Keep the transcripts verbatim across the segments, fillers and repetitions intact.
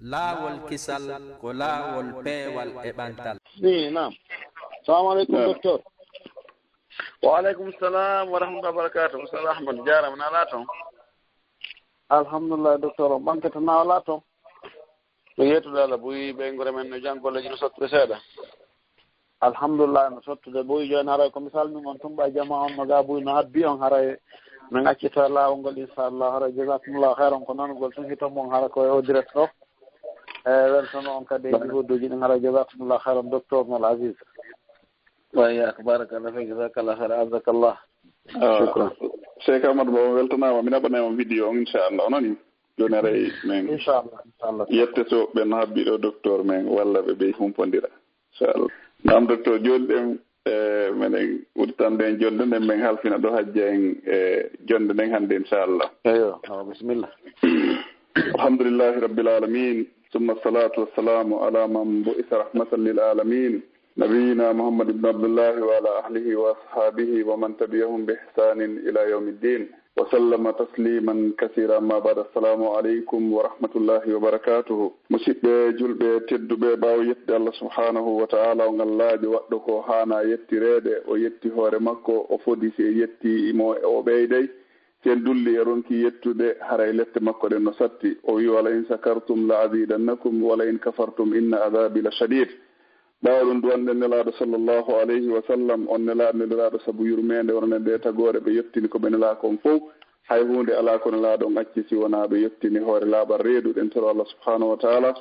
Laawol kisal ko laawol peewal e ɓantal. Ni, naam. Salamu aleykum, Naam. Docteur. Wa aleykum salam wa rahmatullahi wa barakatuh. Ustaz Ahmad, jaaraama, na alaa toon? Alhamdulillah, docteur, on ɓaŋkete na alaa toon? Ko yeetude Allah, buy ɓeynguure men no jam, golleeji no sottude seeɗa. Alhamdulillah, no sottude buy. Jooni haray ko mi salmin on tun ɓay jama on no ga buy no habbi on, haray min accita laawol ngol, inchallah. Haray jazakumullahu khairan, ko nanugol tun hito mon, hara ko e o direct ɗo. E weltono on kadi e juhuuduuji ɗin, haray jazakumullahu khairan, docteur Mol Aziz. Wa iyyaak, barakallahu fik, jazakallahu khairan, azzakallah. Shukran. Cheikh Amadou Ba, on weltanaama, mi naɓanay on vidéo on, inchallah, o nani? Jooni haray men Inchallah, inchallah. Yette so ɓen habbi ɗo docteur men walla ɓe ɓey humpondira. Inchallah. Naam docteur, jooni ɗen, e, meɗen udditan ɗen jonde nden, men halfina ɗo hajja en, e, jonde nden hannde inchallah. Eyo, awa, bisimilla. Alhamdulillahi rabbil alamin. Summa salatu wassalamu ala man bu'isa rahmatan lil alamin. Nabiyina Muhammad ibn Abdullah wa ala ahlihi wa ashabihi wa man tabi'ahum bi ihsanin ila yawmiddin. Wa sallama tasliman kasira, amma ba'd. Assalamu aleykum wa rahmatullahi wa barakatuhu. Musidɓe julɓe tedduɓe, ɓaawo yettude Allah subhanahu wa ta'ala, on Allaajo waɗɗo ko haana yettireede, o yetti hoore makko, o fodi si en yetti mo o ɓeyday, si en dulli e ronki yettude, haray lette makko ɗen no satti. O wi'i, "Wala in shakartum la azidannakum, wala in kafartum inna azabi la shadid." Ɓaawo ɗum duwanɗen Nelaaɗo sallallahu alayhi wa sallam, on Nelaaɗo neliraaɗo sabu yurmeende, wonande nde tagoore ɓe yettini ko ɓe nelaaka on fow. Hay huunde alaa ko Nelaaɗo on acci si wonaa ɓe yettini hoore laaɓal reedu. Ɗen toro Allah subhanahu wa ta'ala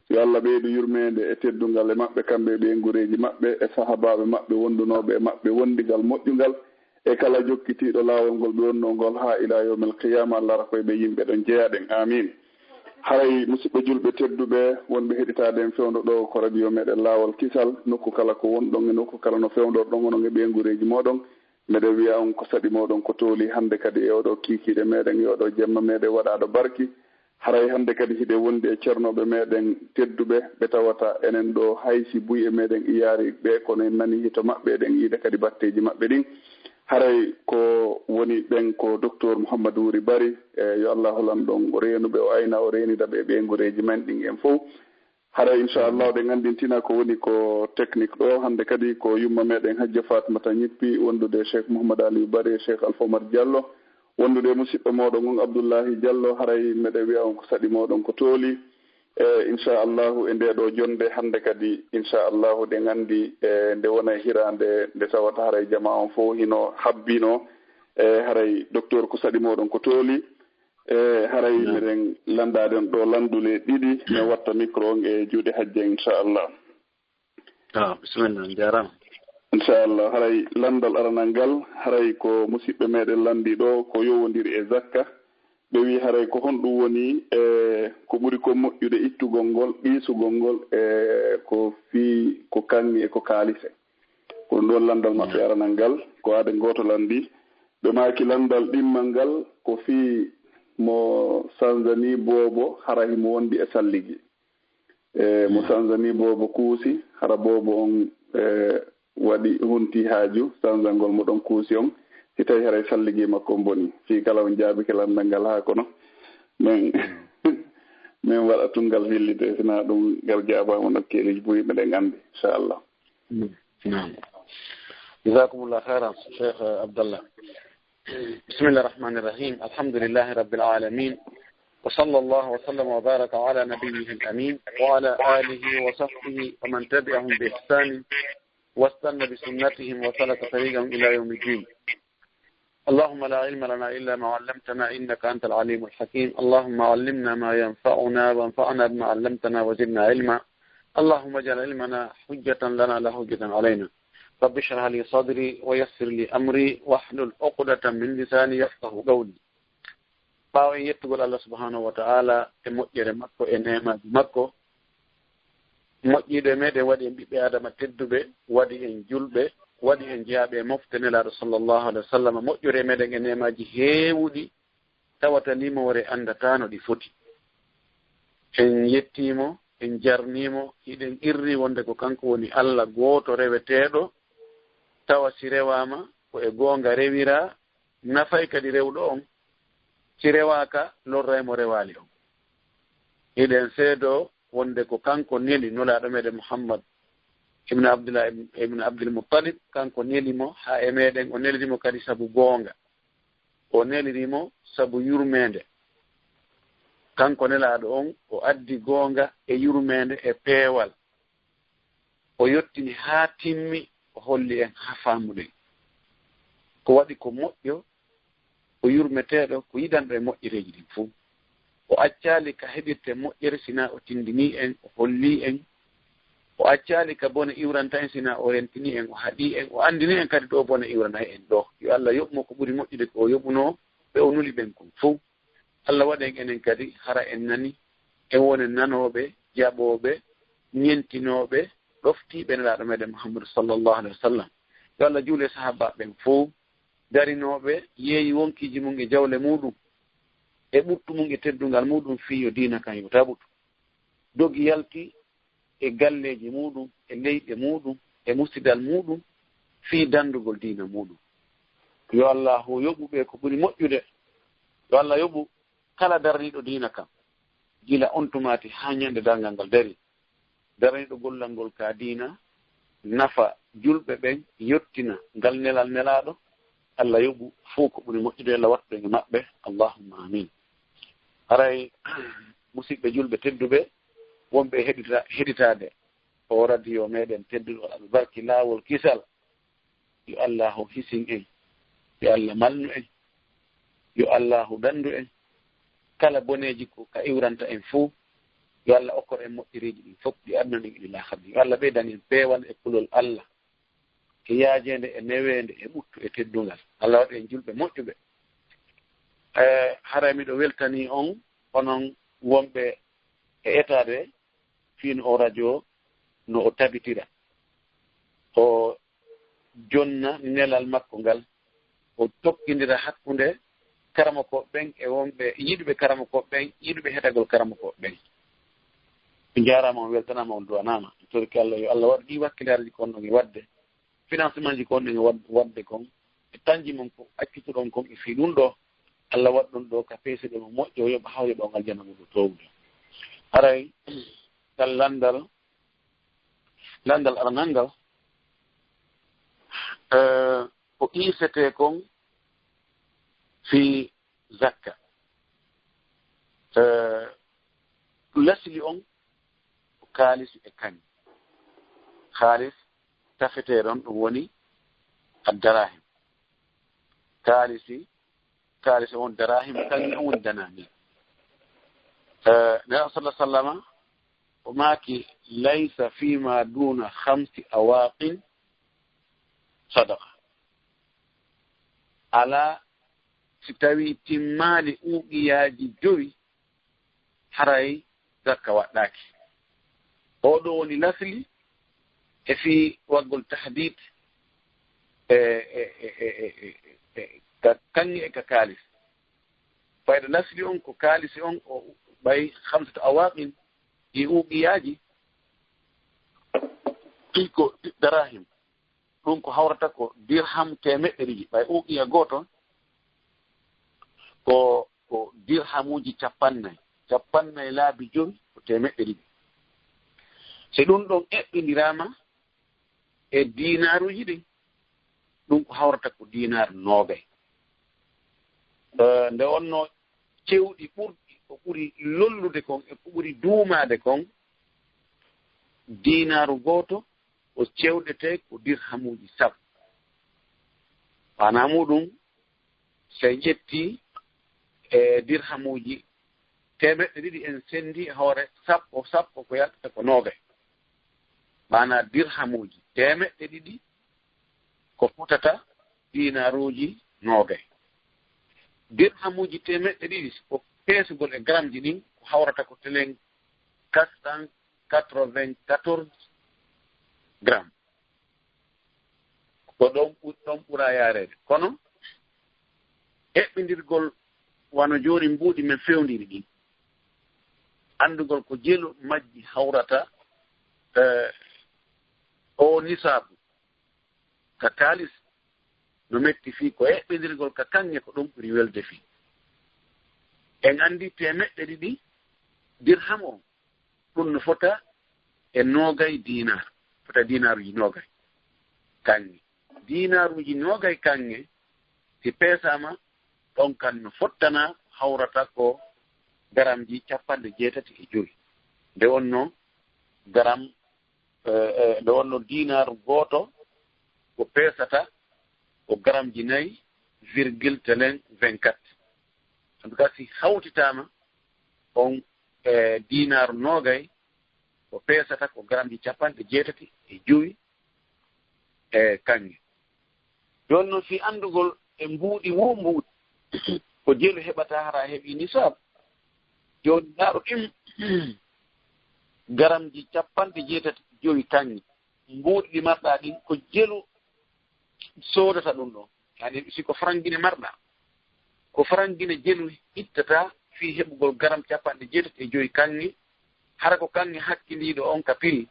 yo Allah ɓeydu yurmeende e teddungal e maɓɓe, kamɓe e ɓeynguureeji maɓɓe e sahaabaaɓe maɓɓe wondunooɓe e maɓɓe wondigal moƴƴungal. E kala jokkitiiɗo laawol ngol ɓe wonnoo ngol haa ilaa yawmil qiyaama, Allah ara ko e ɓe yimɓe ɗon jeyaɗen. Aamiin. Haray, musidɓe julɓe tedduɓe wonɓe heɗitaade en fewndo ɗo ko radio meɗen Laawol Kisal, nokku kala ko wonɗon e nokku kala no fewndorɗon onon e ɓeynguureeji mooɗon, meɗen wi'a on ko saɗi mooɗon ko tooli hannde kadi e oo ɗoo kiikiiɗe meɗen, e oo ɗoo jemma meɗen waɗaaɗo barki. Haray hannde kadi hiɗen wondi e ceernooɓe meɗen tedduɓe, ɓe tawata enen ɗoo hay si buy e meɗen iyaari ɓe, kono en nanii hito maɓɓe, eɗen iida kadi batteeji maɓɓe ɗin. Haray ko woni ɓen ko Docteur Mouhammad Wuri Bari, e yo Allaahu Lanɗo on o reenu ɓe, o ayna, o reenida ɓe e ɓeynguureeji men ɗin en fow. Haray, inchallah, ɗen anndintina ko woni ko technique ɗo. Hannde kadi ko yumma meɗen Hajja Fatmata Ñippi, wondude e Cheikh Mouhammad Aliou Bari e Cheikh Alpha Oumar Diallo, wondude e musidɗo mooɗon on Abdoullahi Diallo. Haray meɗen wi'a on ko saɗi mooɗon ko tooli. E, inchallahu, e nde ɗo jonnde hannde kadi, inchallahu, ɗen anndi, e, nde wona e hiraande nde tawata haray jamaa on fow hino habbino. E, haray docteur ko saɗi mooɗon ko tooli. E, haray Naam. Meɗen lanndaade on ɗo lanndule ɗiɗi, men watta micro on e juuɗe Hajja, inchallah. Ah, bisimilla, on jaaraama. Inchallah, haray lanndal aranal ngal, haray ko musidɓe meɗen lanndi ɗo, ko yowondiri e zakka. Ɓe wi'i haray ko honɗum woni, e, ko ɓuri ko moƴƴude ittugol ngol, ɓiisugol ngol, e, ko fii ko kaŋŋe e ko kaalise. Ko ɗum ɗon lanndal maɓɓe aranal ngal, ko aade gooto lanndi. Ɓe maaki lanndal ɗimmal ngal ko fii mo sanzanii boobo, hara himo wondi e salligi. E, mo sanzanii boobo kuusi, hara boobo on, e, waɗi, hunti haaju sanzangol mo ɗon kuusi on, si tawi haray salligi makko on boni. Fii kala on jaabike lanndal ngal haa kono, men, men waɗa tun ngal fillitee, si naa ɗum ngal jaabaama nokkeeliji buy meɗen anndi, inchallah. Naam. Jazakumullah khairan, Cheikh Abdallah. بسم الله الرحمن الرحيم. الحمد لله رب العالمين. وصلى الله وسلم وبارك على نبيه الأمين وعلى آله وصحبه ومن تبعهم بإحسان واستن بسنتهم وسلك طريقهم إلى يوم الدين. اللهم لا علم لنا إلا ما علمتنا إنك أنت العليم الحكيم. اللهم علمنا ما ينفعنا وانفعنا بما علمتنا وزدنا علما. اللهم اجعل علمنا حجة لنا لا حجة علينا. رب اشرح لي صدري ويسر لي أمري واحلل عقدة من لساني يفقهوا قولي. Ɓaawo en yettugol Allah subhanahu wa ta'ala e moƴƴere makko e neemaaji makko, moƴƴiiɗo e meɗen, waɗi en ɓiɓɓe Adama tedduɓe, waɗi en julɓe, waɗi en jeyaaɓe e mofte Nelaaɗo sallallahu alaihi wa sallam, moƴƴori e meɗen e neemaaji heewuɗi, tawata ni mo wore anndataa no ɗi foti. En yettii mo, en jarnii mo, hiɗen qirri wonde ko kanko woni Allah gooto reweteeɗo, tawa si rewaama ko e goonga rewiraa, nafay kadi rewɗo on, si rewaaka lorray mo rewaali on. Hiɗen seedoo wonde ko kanko neli Nulaaɗo meɗen Muhammad ibn Abdullah ibn, ibn Abdul Muttalib, kanko neli mo haa e meɗen, o neliri mo kadi sabu goonga. O neliri mo sabu yurmeende. Kanko Nelaaɗo on, o addi goonga e yurmeende e peewal. O yottini haa timmi, o holli en haa faamuɗen. Ko waɗi ko moƴƴo, o yurmeteeɗo, ko yiɗanɗo e moƴƴereeji ɗin fow. O accaali ka heɓirte moƴƴere, sinaa o tindinii en, o hollii en. O accaali ka bone iwranta en, sinaa o rentinii en, o haɗii en, o anndinii en kadi ɗo bone iwranay en ɗo. Yo Allah yoɓ mo ko ɓuri moƴƴude ko o yoɓunoo ɓe o nuli ɓen kon fow. Allah waɗ en enen kadi, hara en nani, en wonen nanooɓe, jaɓooɓe, ñentinooɓe, ɗoftiiɓe Nelaaɗo meɗen Muhammadu sallallahu alaihi wa sallam. Yo Allah juule sahaabaaɓe ɓen fow, darinooɓe, yeeyi wonkiiji mum e jawle muɗum, e ɓuttu mum e teddungal muɗum, fii yo diina kan yo tabutu. Dogi yalti e galleeji muɗum, e leyɗe muɗum, e musidal muɗum, fii dandugol diina muɗum. Yo Allaahu yoɓu ɓe ko ɓuri moƴƴude. Yo Allah yoɓu kala daraniiɗo diina kan, gila on tumaati haa ñande darngal ngal darii. Daraniiɗo gollal ngol ka diina, nafa julɓe ɓen, yottina ngal nelal Nelaaɗo. Allah yoɓu fow ko ɓuri moƴƴude, Allah wattu en e maɓɓe. Allahumma amin. Haray, musiɓɓe julɓe tedduɓe, wonɓe heɗita-, heɗitaade o radio meɗen tedduɗo Albarki Laawol Kisal, yo Allaahu hisin en, yo Allah malnu en, yo Allaahu dandu en, kala boneeji ko ka iwranta en fow, yo Allah okkor en moƴƴereeji ɗin fow, ɗi aduna ɗin e ɗi laakara ɗin. Yo Allah ɓeydan en peewal e kulol Allah, e yaajeende, e neweende, e ɓuttu, e teddungal. Allah waɗu en julɓe moƴƴuɓe. E, haray miɗo weltanii on, onon wonɓe e etaade fii no o radio no o tabitira. O jonna nelal makko ngal, o tokkindira hakkunde karamokooɓe ɓen e wonɓe yiɗuɓe karamokooɓe ɓen, yiɗuɓe heɗagol karamokooɓe ɓen. On njaaraama, on weltanaama, on duwanaama. En torike Allah yo Allah waɗu ɗii wakkilaareeji ko on ɗon e waɗde, financement ji ko on ɗon e wad-, waɗde kon, e tanji mon ko accutuɗon kon e fii ɗum ɗoo, Allah waɗu ɗum ɗoo ka peese ɗe mo moƴƴo, o yoɓa haa o yoɓa on aljanna mum ɗo toowude. Haray, ngal lanndal, lanndal aranal ngal, eh, ko iirtetee kon fii zakka. Eh, lasli on ko kaalisi e kaŋŋe. Kaalisi tafeteeɗo on, ɗum woni ad-darahim. Kaalisi, kaalisi on darahim, kaŋŋe on woni danani. Eh, Nelaaɗo sallallahu alaihi wasallama, o maaki, "Laysa fima duna khamsi awaqin sadaqa." Alaa si tawii timmaali uqiyaaji jowi, haray zakka waɗɗaaki. Oo ɗoo woni lasli e fii waggol tahdid e, e, e, e, e, e, ka kaŋŋe e ka kaalis. Fayda lasli on ko kaalisi on, o ɓay khamsatu awaqin, ɗi uqiyaaji, ɗi ko darahim. Ɗum ko hawrata ko dirham teemeɗɗe ɗiɗi. Ɓay uqiya gooto ko, ko dirhamuuji cappannayi. Cappannayi laabi jowi ko teemeɗɗe ɗiɗi. Si ɗum ɗon eɓɓindiraama e diinaaruuji ɗin, ɗum ko hawrata ko diinaar noogay. Eh, nde wonnoo cewɗi ɓurɗi, ko ɓuri lollude kon e ko ɓuri duumaade kon, diinaaru gooto o cewɗetee ko dirhamuuji sappo. Maanaa muuɗum, si en ƴettii e dirhamuuji teemeɗɗe ɗiɗi, en senndii e hoore sappo, sappo ko yaltata ko noogay. Maanaa dirhamuuji teemeɗɗe ɗiɗi ko fotata diinaaruuji noogay. Dirhamuuji teemeɗɗe ɗiɗi, si ko peesugol e gramji ɗin, ko hawrata ko telen quatre cent quatre-vingt-quatorze grammes. Ko ɗon ɓu-, ɗon ɓura yaareede. Kono eɓɓindirgol wano jooni mbuuɗi men fewndiri ɗin, anndugol ko jelu majji hawrata, eh, o nisaabu ka kaalis no metti fii, ko eɓɓindirgol ka kaŋŋe ko ɗum ɓuri welde fii. En anndi teemeɗɗe ɗiɗi Dirham o, ɗum no fota e noogay dinar, fota dinaaruuji noogay kaŋŋe. Dinaaruuji noogay kaŋŋe, si peesaama, ɗon kan no fottana hawrata ko garamji capanɗe jeetati e jowi. Nde wonno garam, eh, eh, nde wonno dinar gooto ko peesata ko garamji nayi virgule telen vingt-quatre. En tout cas, si hawtitaama on, eh, dinar noogay, ko peesata ko garamji capanɗe jeetati e jowi e kaŋŋe. Jooni noon, fii anndugol e mbuuɗi wo mbuuɗi, ko jelu heɓata hara a heɓii nisaab. Jooni ndaaru ɗin garamji capanɗe jeetati e jowi kaŋŋe, mbuuɗi ɗi marɗaa ɗin, ko jelu soodata ɗum ɗon. Yani, si ko farangine marɗaa, ko farangine jelu ittata fii heɓugol garam capanɗe jeetati e jowi kaŋŋe, hara ko kaŋŋe hakkindiiɗo on ka piri,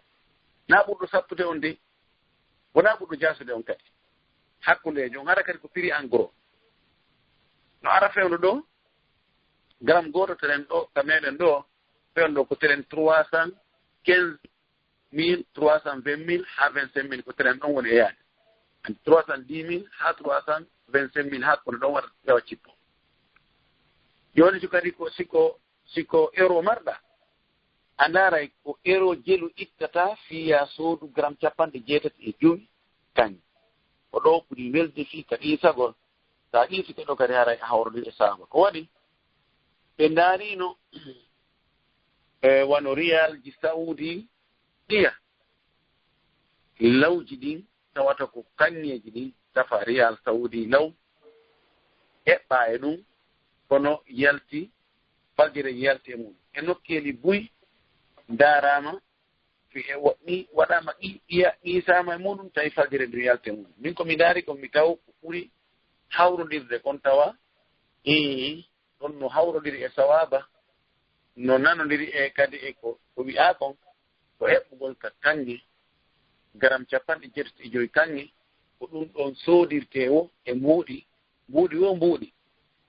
na ɓurɗo sattude on de, wonaa ɓurɗo jaasude on kadi. Hakkundeejo on, hara kadi ko piri en gros. No ara fewndo ɗo, garam gooto telen ɗo, ka meɗen ɗo, fewndo ko telen trois cent quinze mille, trois cent vingt mille haa vingt-cinq mille, ko telen ɗon woni e yaade. Anndi, trois cent dix mille haa trois cent vingt-cinq mille, haa kono ɗon waɗa rewa cippo. Jooni si kadi ko, si ko, si ko euro marɗa, a ndaaray ko euro jelu ittata fii yaa soodu garam capanɗe jeetati e jowi kaŋŋe. Ko ɗo ɓuri welde fii ka ɗiisagol. Sa ɗiisike ɗo kadi haray a hawrodiri e saaba. Ko waɗi? Ɓe ndaarino, e, wano riyalji Saudi ɗiya. Lawji ɗin tawata ko kaŋŋeeji ɗin tafa riyal Saudi law, eɓɓa e ɗum, kono yalti, fajiri yalti e mum. E nokkeeli buy ndaaraama, fi e wo-, ni waɗaama ɗi-, ɗiya-, ɗiisaama e muɗum, tawi fajiri ndu yalti e mum. Min ko mi ndaari ko mi taw ko ɓuri hawrondirde kon tawa, ii, ɗon no hawrondiri e sawaaba, no nanondiri e kadi e ko, ko wi'aa kon, ko eɓɓugol ka kaŋŋe, garam capanɗe jeetati e jowi kaŋŋe, ko ɗum ɗon soodirtee wo e mbuuɗi, mbuuɗi wo mbuuɗi.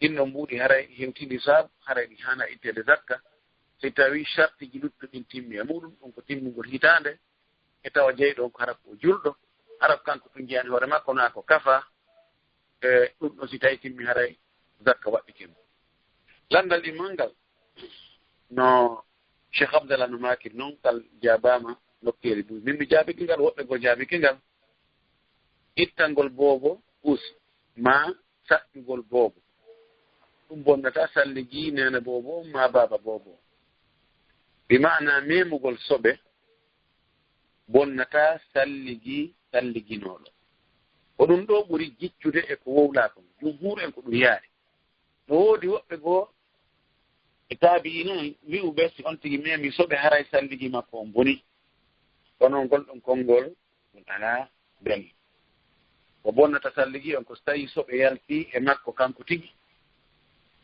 Ɗin ɗon mbuuɗi haray hewtindi saabu, haray ɗi haana itteede zakka. Si tawii sartiji luttuɗi ɗin timmi e muɗum, ɗum ko timmugol hitaande, e tawa jeyɗo on ko hara ko o julɗo, hara ko kanko tun jeyani hoore makko, naa ko kafa, e ɗum ɗon si tawi timmi haray zakka waɗɗike mo. Lanndal ɗimmal ngal, no Cheikh Abdallah no maakiri non, ngal jaabaama nokkeeli buy. Min mi jaabike ngal, woɓɓe goo jaabike ngal. Ittangol boobo us, maa saƴƴugol boobo. Ɗum bonnata salligi neene boobo, maa baaba boobo. Bi maana memugol soɓe, bonnata salligi salliginooɗo. Ko ɗum ɗo ɓuri jiccude e ko wowlaa kon. Jumhuur en ko ɗum yaari. No woodi woɓɓe goo e taabi'iin en wi'uɓe si on tigi memi soɓe haray salligi makko on boni. Kono ngol ɗon konngol ɗum alaa dalil. Ko bonnata salligi on ko so tawii soɓe yalti e makko kanko tigi.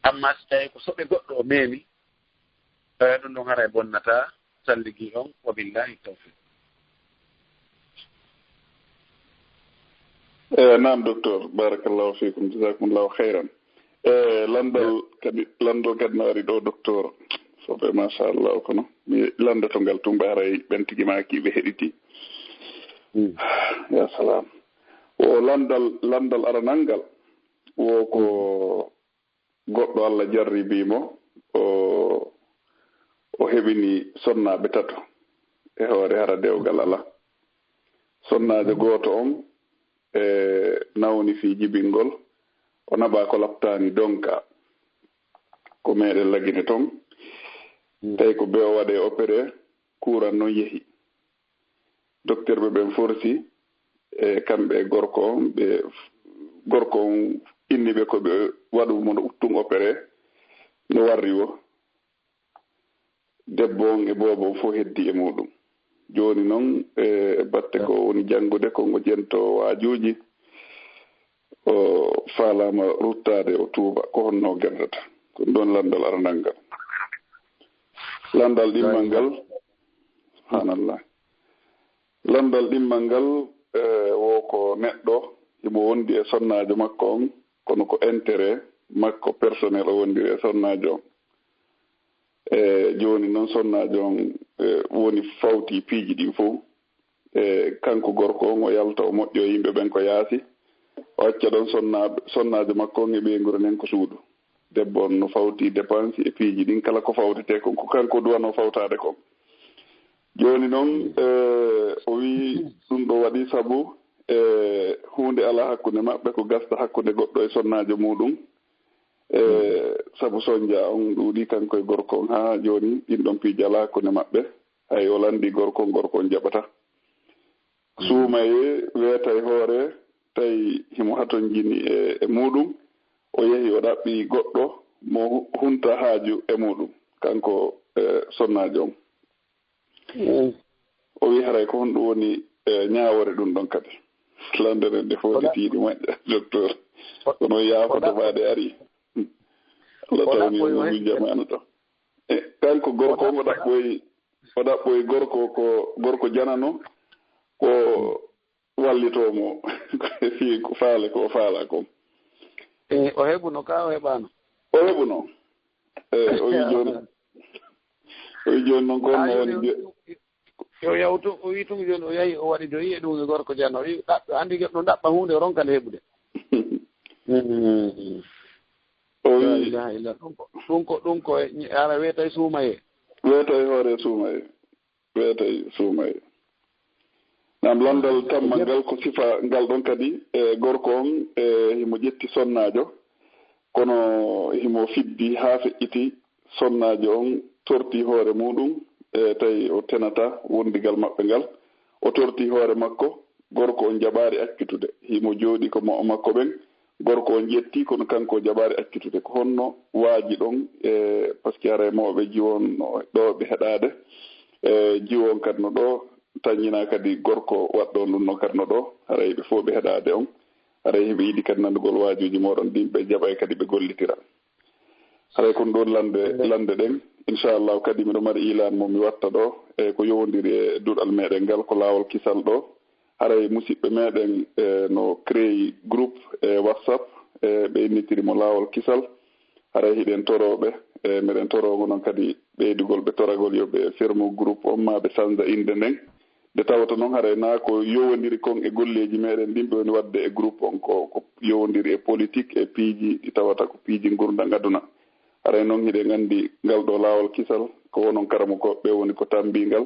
Ammaa si tawii ko soɓe goɗɗo o memi, eh, ɗum ɗon haray bonnata salligi on. Wa billahi tawfiq. Eh, naam, docteur. Barakallahu fikum. Jazakumullahu khairan. Eh, lanndal kadi, lanndal kadi no ari ɗo, docteur. Soɓe, machallah, kono mi lanndoto ngal tun, ɓe haray ɓen tigi maaki ɓe heɗiti. Mm. Ya salam. O lanndal, lanndal aranal ngal, wo ko goɗɗo Allah jarribii mo, o, o heɓini sonnaaɓe tato e hoore hara dewgal alaa. Sonnaajo gooto on, e, nawni fii jibingol, o naɓaa ko laptaani donka. Ko meɗen Lagine ton. Mm. Tawi ko be o waɗee opéré, kuuran non yehi. Dokterɓe ɓen forsi, e, kamɓe e gorko on, ɓe, gorko on inni ɓe ko ɓe waɗu mo no uttun opéré, no warri wo. Debbo on e boobo on fof heddi e muɗum. Jooni non, e, batte ko woni janngude, ko ngo jento waajuuji, o faalaama ruttaade, o tuuba. Ko honno o gerdata? Ko ɗum ɗon lanndal aranal ngal. Lanndal ɗimmal ngal, subhanallah. Lanndal ɗimmal ngal, e, wo ko neɗɗo himo wondi e sonnaajo makko on, kono ko intérêt makko personnel o wondiri e sonnaajo on. E jooni noon sonnaajo on, e, woni fawti piiji ɗin fof. E kanko gorko on o yalta o moƴƴo e yimɓe ɓen ko yaasi. O acca ɗon sonnaaɓe, sonnaajo makko on e ɓeynguure nden ko suudu. Debbo on no fawti dépense e piiji ɗin kala ko fawtetee kon, ko kanko duwanoo fawtaade kon. Jooni noon, e, o wi'i ɗum ɗo waɗi sabu, e, huunde alaa hakkunde maɓɓe ko gasta hakkunde goɗɗo e sonnaajo muuɗum. E, sabu sonnja on ɗuuɗi kanko e gorko on haa jooni, ɗin ɗon piiji alaa hakkunde maɓɓe. Hay o lanndii gorko on, gorko on jaɓataa. Suumayee weetay hoore, tawi himo hatonjini e, e muuɗum. O yehi o ɗaɓɓi goɗɗo mo hu-, hunta haaju e muuɗum, kanko, e, sonnaajo on. Mm. O wi'i haray ko honɗum woni, e, ñaawoore ɗum ɗon kadi? Lanndere nde fof ɗe tiiɗi moƴƴa, docteur. Kono yaafoto baade ari. Allah tawni on ɗum jamaanu ɗo. E, kanko gorko on o ɗaɓɓoyi, o ɗaɓɓoyi gorko ko, gorko janano, ko wallitoo mo. Fii ko faale, ko o faala kon. E, o heɓuno ka, o heɓaano? O heɓuno. E, o wi'i jooni, o wi'i jooni noon ko honno woni yo, yo yawtu, o wi'i tun jooni o yahi, o waɗi doyi e ɗum e gorko janno. O wi'i ɗaɓɓa, anndi ɗum ɗaɓɓa huunde, o ronka nde heɓude. Mm. O wi'i la ilaha illa. Ɗum ko, ɗum ko, ɗum ko e, ara weetay suumayee. Weetay hoore suumayee. Weetay suumayee. Naam, lanndal tammal ngal ko sifa ngal ɗon kadi, e, gorko on, e, himo ƴetti sonnaajo, kono himo fiddi haa feƴƴiti, sonnaajo on torti hoore muuɗum, e, tawi o tenata wondigal maɓɓe ngal. O torti hoore makko, gorko on jaɓaari accitude. Himo jooɗii ko mo makko ɓen, gorko on ƴetti, kono kanko o jaɓaari accitude. Ko honno waaji ɗon, e, par ce que haray mawɓe jiwo on no ɗo ɓe heɗaade, e, jiwo on kadi no ɗo, tanñinaa kadi gorko waɗɗo on ɗum no kadi no ɗo, haray ɓe fof ɓe heɗaade on. Haray hiɓe yiɗi kadi nanndugol waajuuji mooɗon ɗin, ɓe jaɓay kadi ɓe gollitira. Haray kon ɗon lannde, lannde ɗen. Inchallahu kadi miɗo mari ilaan mo mi watta ɗo, e ko yowondiri e duɗal meɗen ngal, ko Laawol Kisal ɗo. Haray musiɓɓe meɗen, e, no créé groupe e WhatsApp, e ɓe innitiri mo Laawol Kisal. Haray hiɗen torooɓe, e meɗen toroo non kadi ɓeydugol ɓe toragol yo ɓe fermo groupe on maa ɓe sanza innde nden. Nde tawata noon haray naa ko yowondiri kon e golleeji meɗen ɗin ɓe woni waɗde e groupe on ko, ko yowondiri e politique e piiji ɗi tawata ko piiji ngurndan aduna. Haray noon hiɗen anndi ngal ɗo Laawol Kisal ko onon karamokooɓe ɓe woni ko tammbingal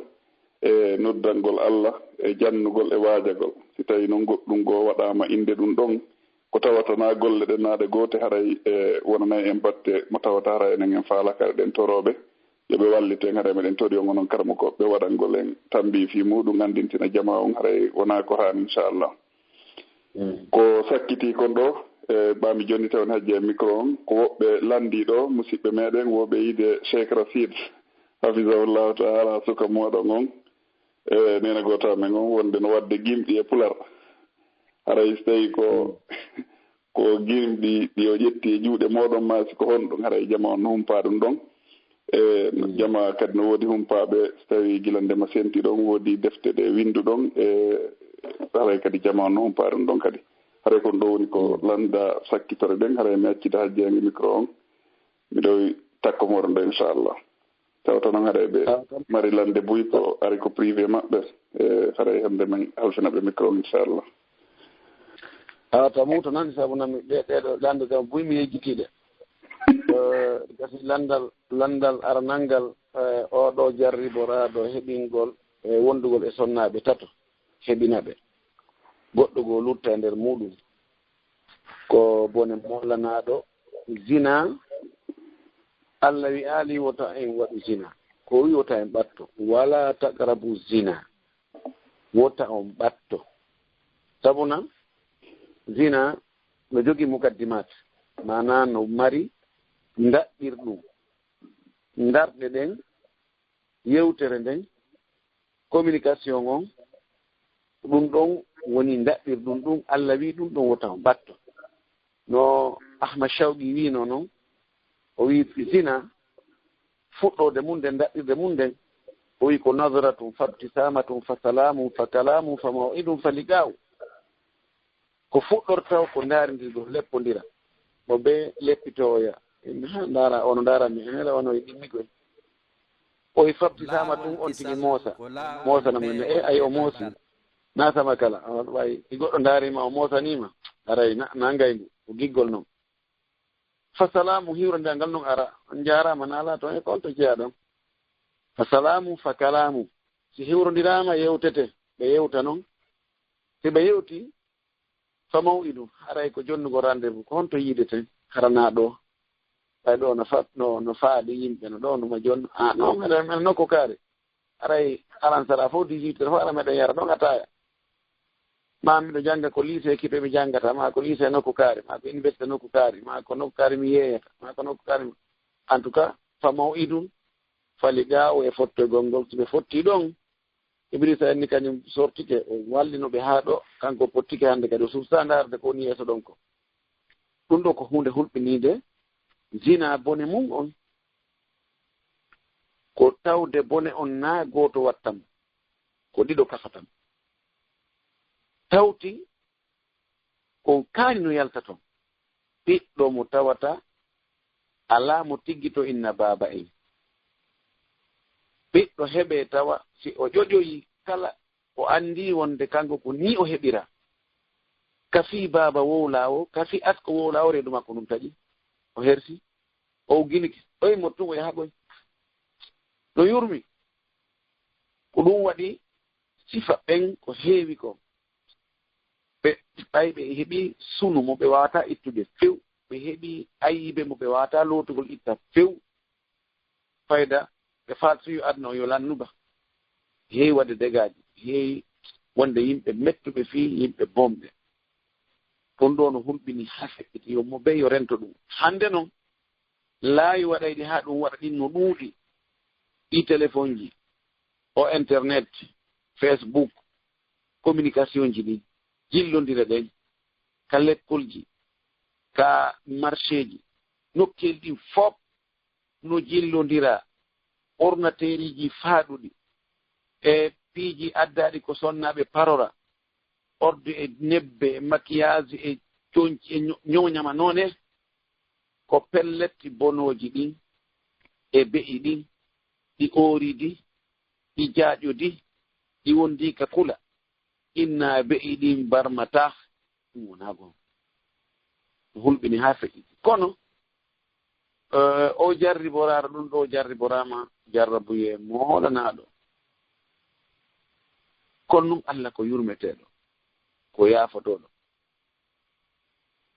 e noddangol Allah e jannugol e waajagol. Si tawii noon goɗɗum goo waɗaama innde ɗum ɗon, ko tawata naa golle ɗen naa ɗe goote, haray e wonanay en batte mo tawata haray enen en faalaka, eɗen torooɓe yo ɓe wallit en, haray meɗen torii on onon karamokooɓe ɓe waɗangol en tambi fii muuɗum, anndintina jamaa on, haray wonaa ko haani, inchallah. Mm. Ko sakkitii kon ɗo, e ɓaami jonnita on hajji e micro on, ko woɓɓe lanndii ɗo, musiɓɓe meɗen, woɓɓe yiide Cheikh Rachid, hafizahullahu taala, suka mooɗon on, e neena gooto amen on, wonde no waɗde gimɗi e pular. Haray so tawii ko, ko gimɗi ɗi o ƴetti e juuɗe mooɗon, maa si ko honɗum, haray jamaa on no humpaa ɗum ɗon. E jamaa kadi no woodi humpaaɓe, so tawii gila ndema senti ɗon, woodi defte ɗe winnduɗon, e haray kadi jamaa on no humpaa ɗum ɗon kadi. Haray kon ɗo woni ko lannda sakkitore ɗen, haray mi accida hajji e micro on. Miɗo takko mooɗon ɗo, inchallah. Tawata noon haray ɓe mari lannde buy ko ari ko privé maɓɓe. E haray hannde men halfina ɓe micro on, inchallah. Awa tamuto nan sabu nan mi ɗe-, ɗeɗo lannde ɗo buy mi yejjitiiɗe. Eh, gasi lanndal, lanndal aranal ngal, eh, oo ɗo jarriboraaɗo heɓingol e wonndugol e sonnaaɓe tato, heɓina ɓe. Goɗɗo goo lutta e nder muuɗum. Ko bone moolanaaɗo zina. Allah wi'aali wota en waɗu zina. Ko o wi'i wota en ɓatto. Wala taqrabu zina. Wota on ɓatto. Sabu nan, zina no jogii mukaddimaat. Maanaa no mari ndaɗɗirɗum. Ndarɗe ɗen, yewtere nden, communication on, ɗum ɗon woni ndaɗɗirɗum ɗum. Allah wi'i ɗum ɗon wota on ɓatto. No Ahmad Shawqi wi'no non, o wi'i zina, fuɗɗoode mum nden, ndaɗɗirde mum nden, o wi'i ko nazratun fa ibtisamatun fa salamun fa kalamun fa maw'idun fa liqa'u. Ko fuɗɗorta o ko ndaarindirgol, leppondira. Mo be leppitoowo ya. Haa ndaara, ono ndaara mi, ene la ono e ɗimmi koy. O wi fabtisaama tun on tigi moosa. Moosa na mo ne, e, ay o moosi. Na sama kala. Awa, way, si goɗɗo ndaariima, o moosaniima. Aray, na, na ngayngu. Ko giggol non. Fa salaamu, hiwrondiral ngal non ara. On njaaraama, na alaa toon e ko on to jeyaa ɗon. Fa salaamu, fa kalaamu. Si hiwrondiraama, yewtete. Ɓe yewta non. Si ɓe yewti, fa maw'idu, haray ko jonnugol rendez-vous, ko honto yiideten? Hara na ɗo, ɓay ɗo no fa-, no, no faadi yimɓe, no ɗo no ma jonno. Ah, non, meɗen, meɗen nokku kaari. Haray alansara fof dix-huit heures fof, hara meɗen yara ɗon ataaya. Ma miɗo jannga ko lycée Kipe mi janngata, ma ko lycée nokku kaari, ma ko université nokku kaari, ma ko nokku kaari mi yeeyata, ma ko nokku kaari mi, en tout cas, fa maw'idun, fa liqa'u e fottoygol ngol, si ɓe fotti ɗon, Ibrisa en ni kañum sortike, o wallino ɓe haa ɗo, kanko o pottike hannde kadi, o suusaa ndaarde ko woni yeeso ɗon ko. Ɗum ɗo ko huunde hulɓiniinde, zina bone mum on, ko tawde bone on na gooto wattam, ko ɗiɗo kafatam. Tawti ko kaani no yalta toon. Ɓiɗɗo mo tawata alaa mo tiggito inna baaba en. Ɓiɗɗo heɓe tawa si o ƴoƴoyi kala o anndi wonde kanko ko nii o heɓira. Ka fii baaba wowlaawo, ka fii asko wowlaawo reedu makko ndun taƴi. O hersi, o ugginike, o immoto tun o yaha ɓoy. No yurmi. Ko ɗum waɗi sifa ɓen ko heewi ko. Ɓe, ɓay ɓe heɓi sunu mo ɓe waawataa ittude few, ɓe heɓi ayibe mo ɓe waawataa lootugol itta few. Fayda ɓe faal suyu aduna o yo lannuba. Heewi waɗde degaaji, heewi wonde yimɓe mettuɓe fii yimɓe bonɓe. Ɗum ɗo no hulɓini haa feƴƴiti, yo mo bee yo rento ɗum. Hannde non, laawi waɗayɗi haa ɗum waɗa ɗin no ɗuuɗi. Ɗi telefonji, o internet, Facebook, communicationji ɗin, jillondire ɗen, ka lekkolji, ka marchéji, nokkeeli ɗin fof no jillondira, ordinateeriji faaɗuɗi, e piiji addaaɗi ko sonnaaɓe parora, ordi e nebbe, e makiyaasi, e coñci, e ño-, ñooñama noone, ko pellet bonooji ɗin, e be'i ɗin, ɗi ooridi, ɗi jaaƴodi, ɗi wondi ka kula. Inna be'i ɗin barmataa, ɗum wonaa goonga. Ɗum hulɓini haa feƴƴi. Kono, eh, o jarriboraaro ɗum ɗo jarriboraama jarrabuyee moolanaaɗo. Kono ɗum Allah ko yurmeteeɗo, ko yaafotooɗo.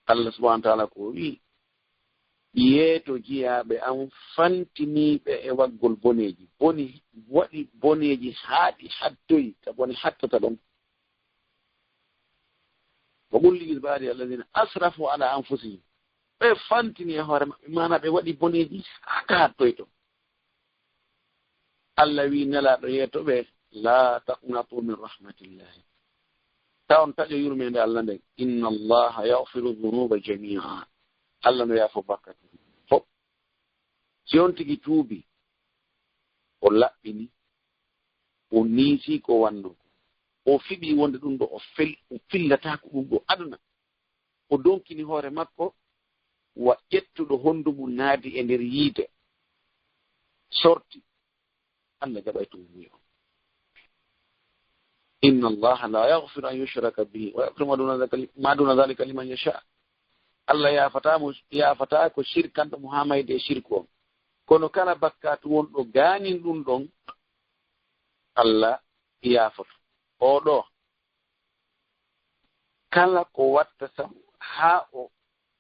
Allah subhanahu wa taala ko wi'i, yeeto jiyaaɓe am fantiniiɓe e waggol boneeji, boni, waɗi boneeji haa ɗi hattoyi, ka bone hattata ɗon. Wa qul li ibadi alladhina asrafu ala anfusihim. Ɓe fantini e hoore maɓɓe, maana ɓe waɗi boneeji haa ka hattoyto. Allah wi nelaaɗo yeeto ɓe, la taqnatu min rahmatillahi. Ta on taƴo yurmeende Allah nden. Inna Allaha yaghfiru dhunuba jami'a. Allah no yaafo bakkatu fof. Si on tigi tuubi, o laɓɓini, o niisi ko wanno, o fiɓi wonde ɗum ɗo o fel-, o fillataako ɗum ɗo aduna. O donkini hoore makko wa ƴettuɗo hondu mum naadi e nder yiite. Sorti. Allah jaɓay tuubuye on. Inna Allaha la yaghfiru an yushraka bihi wa yaghfiru ma duna dhalika li-, ma duna dhalika liman yasha. Allah yaafataa mo, yaafataa ko shirkanɗo mo haa mayde e shirku on. Kono kala bakkaatu wonɗo gaanin ɗum ɗon, Allah yaafoto. Oo ɗoo, kala ko watta sabu haa o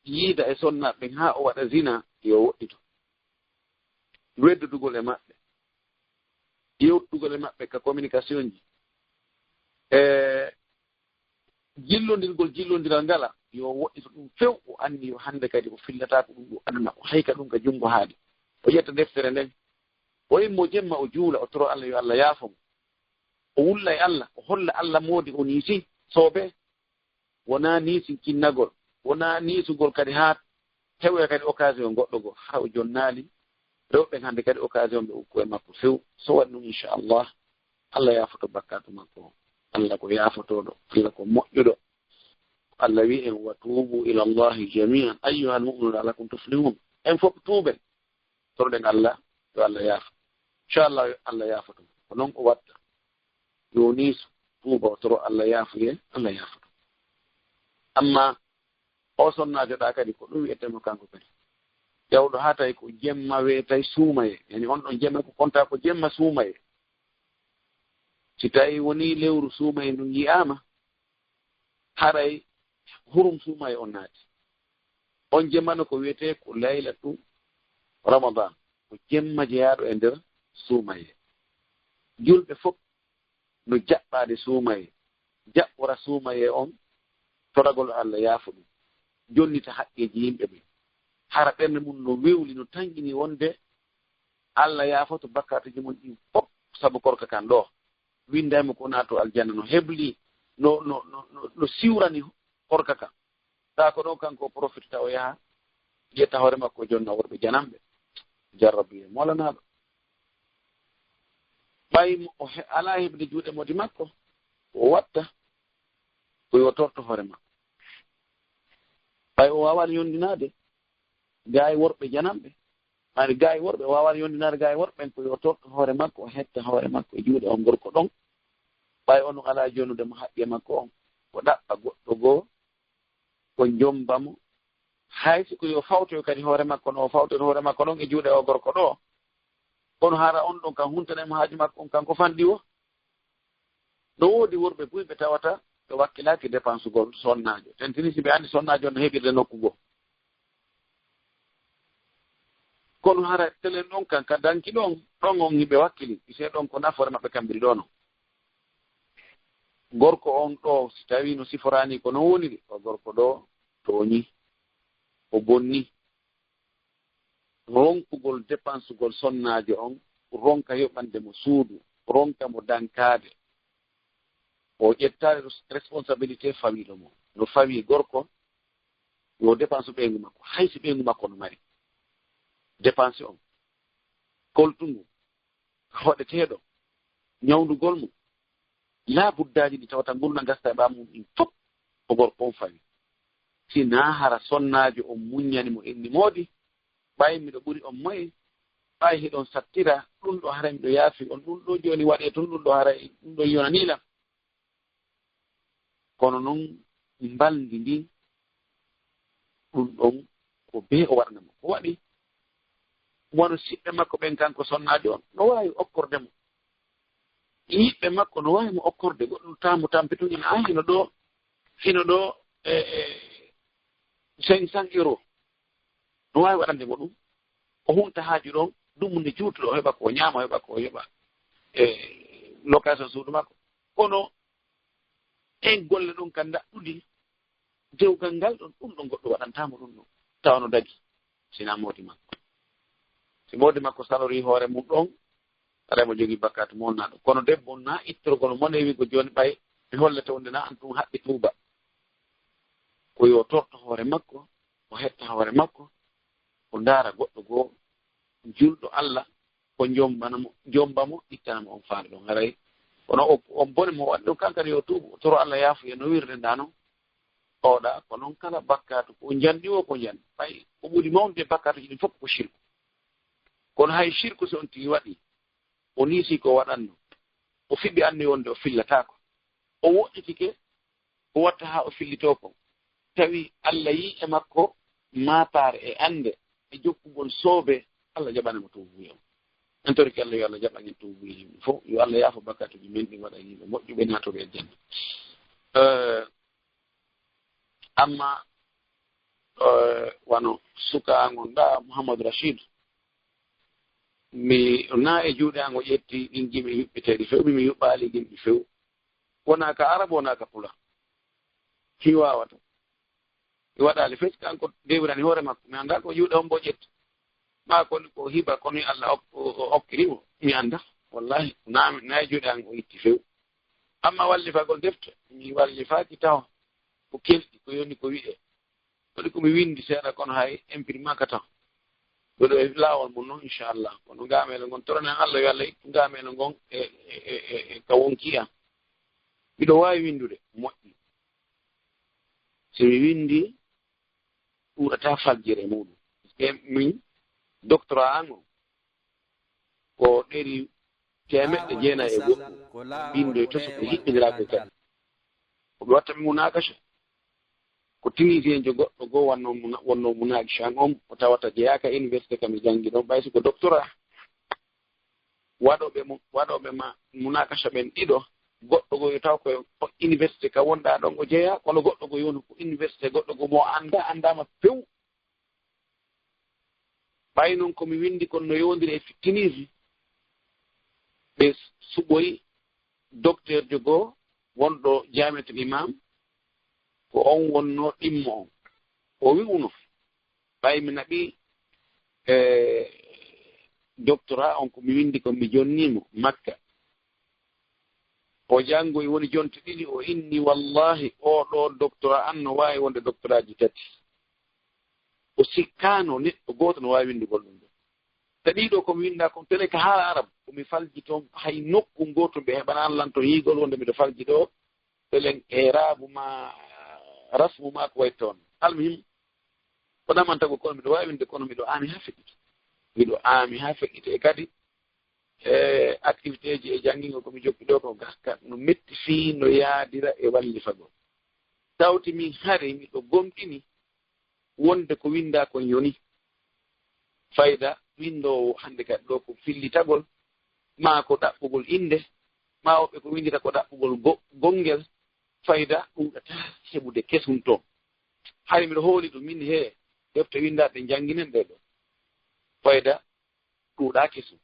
yiida e sonnaaɓe ɓen, haa o waɗa zina, yo woɗɗito. Weddodugol e maɓɓe, yewtugol e maɓɓe ka communication ji, e jillondirgol, jillondiral ngala, yo woɗɗito ɗum few. O anndi yo hannde kadi o fillataako ɗum ɗo aduna, o hayka ɗum ka junngo haade. O ƴetta deftere nden, o immo jemma, o juula, o toro Allah yo Allah yaafo mo. O wulla e Allah, o holla Allah moodi o niisi soobe. Wonaa niisinkinnagol, wonaa niisugol kadi haa heɓoya kadi occasion goɗɗo goo, hara o jonnaali rewɓe ɓen hannde kadi occasion ɓe ukku e makko few. So waɗi ɗum, inchallah, Allah yaafoto bakkaatu makko. Allah ko yaafotooɗo, Allah ko moƴƴuɗo. Allah wi'i en, "Wa tuubu ila Allahi jami'an ayyuhal mu'minuna la'allakum tuflihun." En fof tuuben, toroɗen Allah, yo Allah yaafo. Inchallah, Allah yaafoto mo. Ko noon o watta. Yo niiso, tuuba, o toro Allah yaafuye, Allah yaafoto. Amma o sonnaajo ɗa kadi, ko ɗum wiyetee mo kanko kadi. Ƴawɗo haa tawi ko jemma weetay suumaye. Yani on ɗon jemma ko konta ko jemma suumaye. Si tawi woni lewru suumaye ndun yi'aama, haray hurum suumaye on naati. On jemma no ko wiyetee ko laylatu Ramadan. Ko jemma jeyaaɗo e nder suumaye. Julɓe fof no jaɓɓaade suumaye, jaɓɓora suumaye on, toragol Allah yaafo ɗum, jonnita haqqeeji yimɓe ɓen. Hara ɓernde mum no wewli, no tanƴini wonde Allah yaafoto bakkaatuuji mum ɗin fof sabu korka kan ɗoo. Winndaymo ko naato aljanna, no hebli, no, no, no, no, no siwrani korka kan. Taa ko ɗon kanko o profitata o yaha, yetta hoore makko o jonna worɓe jananɓe. Jarrabu e moolanaaɗo. Ɓay mo o he-, alaa heɓde juuɗe moodi makko, o watta ko yo torto hoore makko. Ɓay o waawaani yondinaade gaay worɓe jananɓe, mani gaay worɓe, o waawaani yondinaade gaay worɓe ɓen ko yo torto hoore makko, o hetta hoore makko e juuɗe on gorko ɗon. Ɓay ono alaa jonude mo haqqe makko on, ko ɗaɓɓa goɗɗo goo, ko jomba mo. Hay si ko yo fawtoyo kadi hoore makko no o fawtoyta hoore makko ɗon e juuɗe o gorko ɗo, kono hara on ɗon kan huntanay mo haaju makko on kanko fanɗi o? No woodi worɓe buy ɓe tawata ɓe wakkilaaki dépensugol sonnaajo. Tentini si ɓe anndi sonnaajo on no heɓirde nokku goo. Kono hara telen ɗon kan ka danki ɗon, ɗon on hiɓe wakkili, ise ɗon ko nafoore maɓɓe kambiri ɗo non. Gorko on ɗo, si tawi no siforaani ko no woniri, o gorko ɗo tooñi, o bonni. Ronkugol dépensugol sonnaajo on, ronka yoɓande mo suudu, ronka mo dankaade. O ƴettaade res-, responsabilité fawiiɗo mo. No fawii gorko, yo dépense ɓeyngu makko, hay si ɓeyngu makko no mari. Dépense on, koltungu, hoɗeteeɗo, ñawndugol mo, laa buddaaji ɗi tawata ngurndan gasta e ɓaawo mum ɗin fof ko gorko on fawi. Si naa hara sonnaajo on muññani mo inni moodi, ɓay miɗo ɓuri on moye, ɓay hiɗon sattira, ɗum ɗo haray miɗo yaafi on, ɗum ɗo jooni waɗee tun, ɗum ɗo haray, ɗum ɗo yonanii lan. Kono non mbalndi ndin, ɗum ɗon ko bee o waɗana mo. Ko waɗi? Wano siɓɓe makko ɓen, kanko sonnaajo on, no waawi okkorde mo. Yiɓɓe makko no waawi mo okkorde, goɗɗum taamu tampitude, na hino ɗo, hino ɗo, e, e, cinq cents euros. No waawi waɗande mo ɗum. O hunta haaju ɗon, ɗum nde juutuɗo, o heɓa ko o ñaama, o heɓa ko o heɓa, e, location suudu makko. Kono en golle ɗon ka ndaɗɗudi, dewgal ngal ɗon, ɗum ɗon goɗɗo waɗantaa mo ɗum ɗon, tawa no dagi, sina moodi makko. Si moodi makko salorii hoore mum ɗon, haray mo jogii bakkaatu monnaaɗo. Kono debbo on na ittorgol mo ne wi'go jooni ɓay mi hollete wonde na an tun haqqi tuuba. Ko yo torto hoore makko, o hetta hoore makko, o ndaara goɗɗo goo, julɗo Allah, ko jombana mo, jomba mo, ittana mo on faale ɗon. Haray kono o, on bone mo waɗi ɗon, kankadi yo tuubu, o toro Allah yaafuye no wirde nda non. Oɗa, ko non kala bakkaatu, ko njanɗi o, ko njanɗi. Ɓay ko ɓuri mawnude bakkaatuuji ɗin fof ko shirku. Kono hay shirku, so on tigi waɗi, o niisi ko waɗanno, o fiɓi anni wonde o fillataako, o woɗɗitike, ko watta haa o fillitoo kon, tawi Allah yii e makko maapaare e annde e jokkugol soobe, Allah jaɓana mo tuubuye on. En torike Allah, yo Allah jaɓan en tuubuye yimɓe fof, yo Allah yaafo bakkaatuuji men ɗin, waɗa yimɓe moƴƴuɓe, naatoɓe e janna. Eh, amma, eh, wano suka ngon ɗa, Muhammadu Rashid, mi na e juuɗe an o ƴetti ɗin gimi yuɓɓiteeɗi few, mi, mi yuɓɓaali gimɗi few. Wonaa ka Arabu, wonaa ka Pulaar. Fii waawata. Mi waɗaali fes, kanko dewirani hoore makko. Mi anndaa ko juuɗe hombo ƴetti. Maa ko, ko hiba, ko ni Allah ok-, o, o okkiri mo. Mi anndaa. Wallahi, naa, naa e juuɗe an o itti few. Amma wallifagol defte, mi wallifaaki tawa. Ko kelɗi, ko yoni ko wi'e. Waɗi ko mi winndi seeɗa, kono hay imprimé ka tan. Mbeɗo e laawol mum noon, inchallah. Kono ngaameelo ngon, toronen Allah yo Allah ittu ngaameelo ngon e, e, e, e, e ka wonki am. Miɗo waawi winndude, moƴƴi. So mi winndi, ɗuuɗataa faljere muɗum. Parce que min, doctorat an on, ko ɗeri teemeɗɗe jeenayi e goɗɗum, binndo e toso ko hiɓɓindiraaɓe kadi. Ko ɓe watta mi munakasha. Ko Tunisienjo goɗɗo goo wonno muna-, wonno munakasha on, o tawata jeyaaka université kam mi janngi ɗon, ɓay si ko doctorat. Waɗooɓe mo, waɗooɓe ma munakasha ɓen ɗiɗo, goɗɗo goo yo taw ko université ka wonɗaa ɗon o jeyaa, kono goɗɗo goo yo wonu ko université goɗɗo goo mo anndaa, anndaama few. Ɓay non ko mi winndi kon no yowondiri e Tunisi, ɓe suɓoyi docteurjo goo wonɗo Jamiatul Imam, ko on wonno ɗimmo on. O wi'uno, ɓay mi naɓi, e, doctorat on ko mi winndi kon mi jonnii mo Makka. O janngoyi woni jonte ɗiɗi, o inni, "Wallahi, oo ɗoo doctorat an no waawi wonde doctoratji tati." O sikkaano neɗɗo gooto no waawi winndugol ɗum ɗoo. Tawi ɗoo ko mi winnda kon tele ka haala Arab, ko mi falji toon, hay nokku ngootu ɓe heɓanaano lan toon yiigol wonde miɗo falji ɗoo, telen e raabu maa, rasmu maa ko wayi toon. Almuhim, ko ɗamantagol kono miɗo waawi winde, kono miɗo aami haa feƴƴiti. Miɗo aami haa feƴƴiti. E kadi, e activitéji e janngingol ko mi jokki ɗoo ko gaska no metti fii no yaadira e wallifagol. Tawti min hari miɗo gomɗini wonde ko winndaa kon yoni. Fayda winndoowo hannde kadi ɗoo ko fillitagol, maa ko ɗaɓɓugol innde, maa woɓɓe ko winndita ko ɗaɓɓugol go-, gonngel, fayda ɗuuɗataa heɓude kesum toon. Hari miɗo hooli ɗum min hee, defte winndaaɗe ɗen jannginen ɗee ɗoo. Fayda ɗuuɗaa kesum.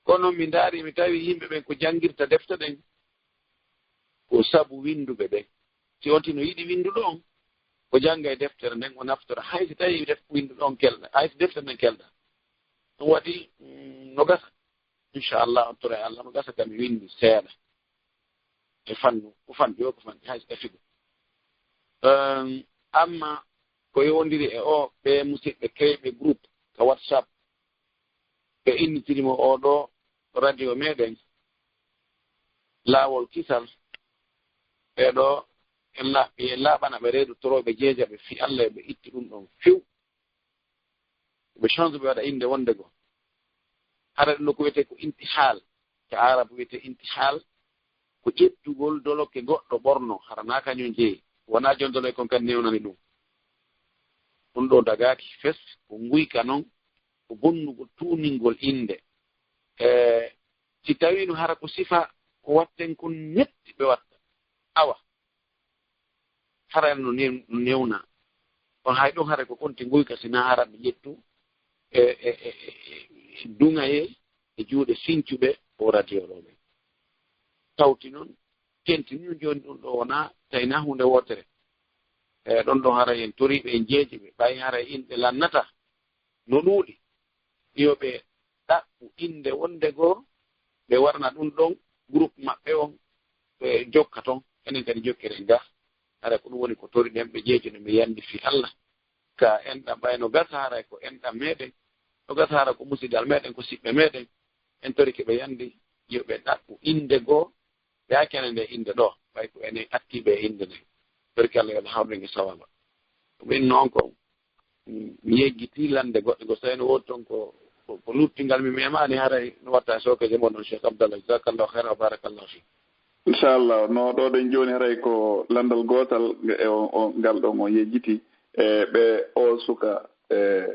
Kono mi ndaari, mi tawi yimɓe ɓen ko janngirta defte ɗen, ko sabu winnduɓe ɓen. Si on tino yiɗi winnduɗo on, o jannga e deftere nden, o naftora. Hay si tawi def-, winnduɗo on kelɗa, hay si deftere nden kelɗa. Ɗum waɗi, mm, no gasa. Inchallah, on tora e Allah, no gasa kam mi winndi seeɗa. E fannu, ko fanɗi o, ko fanɗi hay si tafi ɗum. Ehm, amma ko yowondiri e o, ɓe musidɓe créé ɓe groupe ka WhatsApp, ɓe innitiri mo oo ɗoo radio meɗen, Laawol Kisal, ɓee ɗoo en laaɓi, en laaɓana ɓe reedu torooɓe jeejaɓe fii Allah, ɓe itti ɗum ɗon few. Ɓe change ɓe waɗa innde wonde goo. Hara ɗum ɗoo ko wiyetee ko intihal, ka Arab wiyetee intihal, ko ƴettugol dolokke goɗɗo ɓorno, hara naa kañum jeyi. Wonaa jon dolokke kon kadi newnani ɗum. Ɗum ɗoo dagaaki fes, ko nguyka non, ko bonnugol tuuningol innde. E si tawiino hara ko sifa ko watten kon netti ɓe watta. Awa, hara no new-, no newna. On hay ɗon hara ko konti nguyka si naa hara ɓe ƴettu e, e, e, e, e duŋayee e juuɗe sincuɓe o radio ɗoo ɓe. Tawti non, tenti nun jooni ɗum ɗoo wonaa, tawi naa huunde wootere. E ɗon ɗoo hara en toriiɓe, en jeeji ɓe, ɓay hara inɗe lannata no ɗuuɗi. Yo ɓe ɗaɓɓu innde wonde goo, ɓe waɗana ɗum ɗon groupe maɓɓe on, ɓe jokka ton. Enen kadi jokkiren ga. Hara ko ɗum woni ko toriɗen ɓe jeejo no mi yandi fii Allah. Ka enɗam ɓay no gasa hara ko enɗam meɗen, no gasa hara ko musidal meɗen, ko siɓɓe meɗen. En torike ɓe yandi, yo ɓe ɗaɓɓu innde goo, ɓe accana nde innde ɗoo, ɓay ko enen attiiɓe e innde nden. Barki Allah, yo Allah hawru en e sawaaba. Ko ɓen noon ko, mm, mi yejjitii lande goɗɗe goo, so tawi no woodi toon ko, ko, ko luttingal mi memaani, haray no watta e sookeeje mon ɗon, Cheikh Abdallah. Jazakallahu khairan wa barakallahu fik. Inchallah, no ɗoo ɗen jooni, haray ko landal gootal e o, o, ngal ɗon o yejjiti. E ɓe o suka, e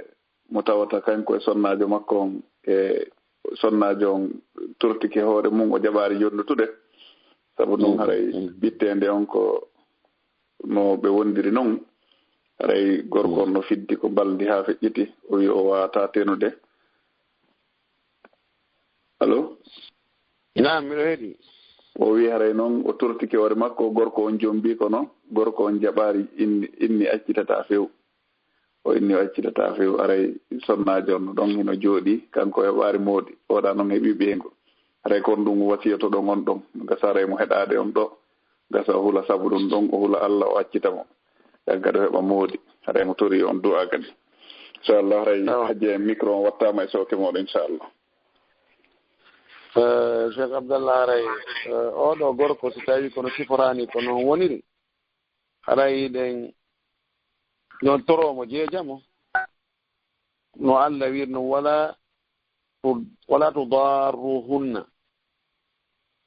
mo tawata kanko e sonnaajo makko on, e sonnaajo on turtike hoore mum, o jaɓaari jonnutude. Sabu ɗum, mm, haray, mm, ɓitteende on ko no ɓe wondiri non. Haray gorko on, mm, no fiddi ko balndi haa feƴƴiti. O wi o waawataa tenude. Allo? Naam, miɗo heɗi. O wi haray non o turtike hoore makko, gorko on jombii kono gorko on jaɓaari, inni, inni accitataa few. O inni o accitataa few, aray sonnaajo on ɗon hino jooɗii, kanko o heɓaari moodi, oɗa non heɓii ɓeyngu. Aray kon ɗum wasiyotoɗon on ɗon, gasa aray mo heɗaade on ɗoo, gasa o hula sabu ɗum ɗon, o hula Allah, o accita mo. Yagga ɗo heɓa moodi, aray mo torii on du'a kadi. Inchallah, aray, awa, hajji en micro on wattaama e sooke mooɗon, inchallah. Eh, Cheikh Abdallah, aray, eh, oo ɗoo gorko, si tawii kono siforaani ko noon woniri, haray ɗen no toroo mo jeeja mo. No Allah wiiri non, wala ولا تضاروهن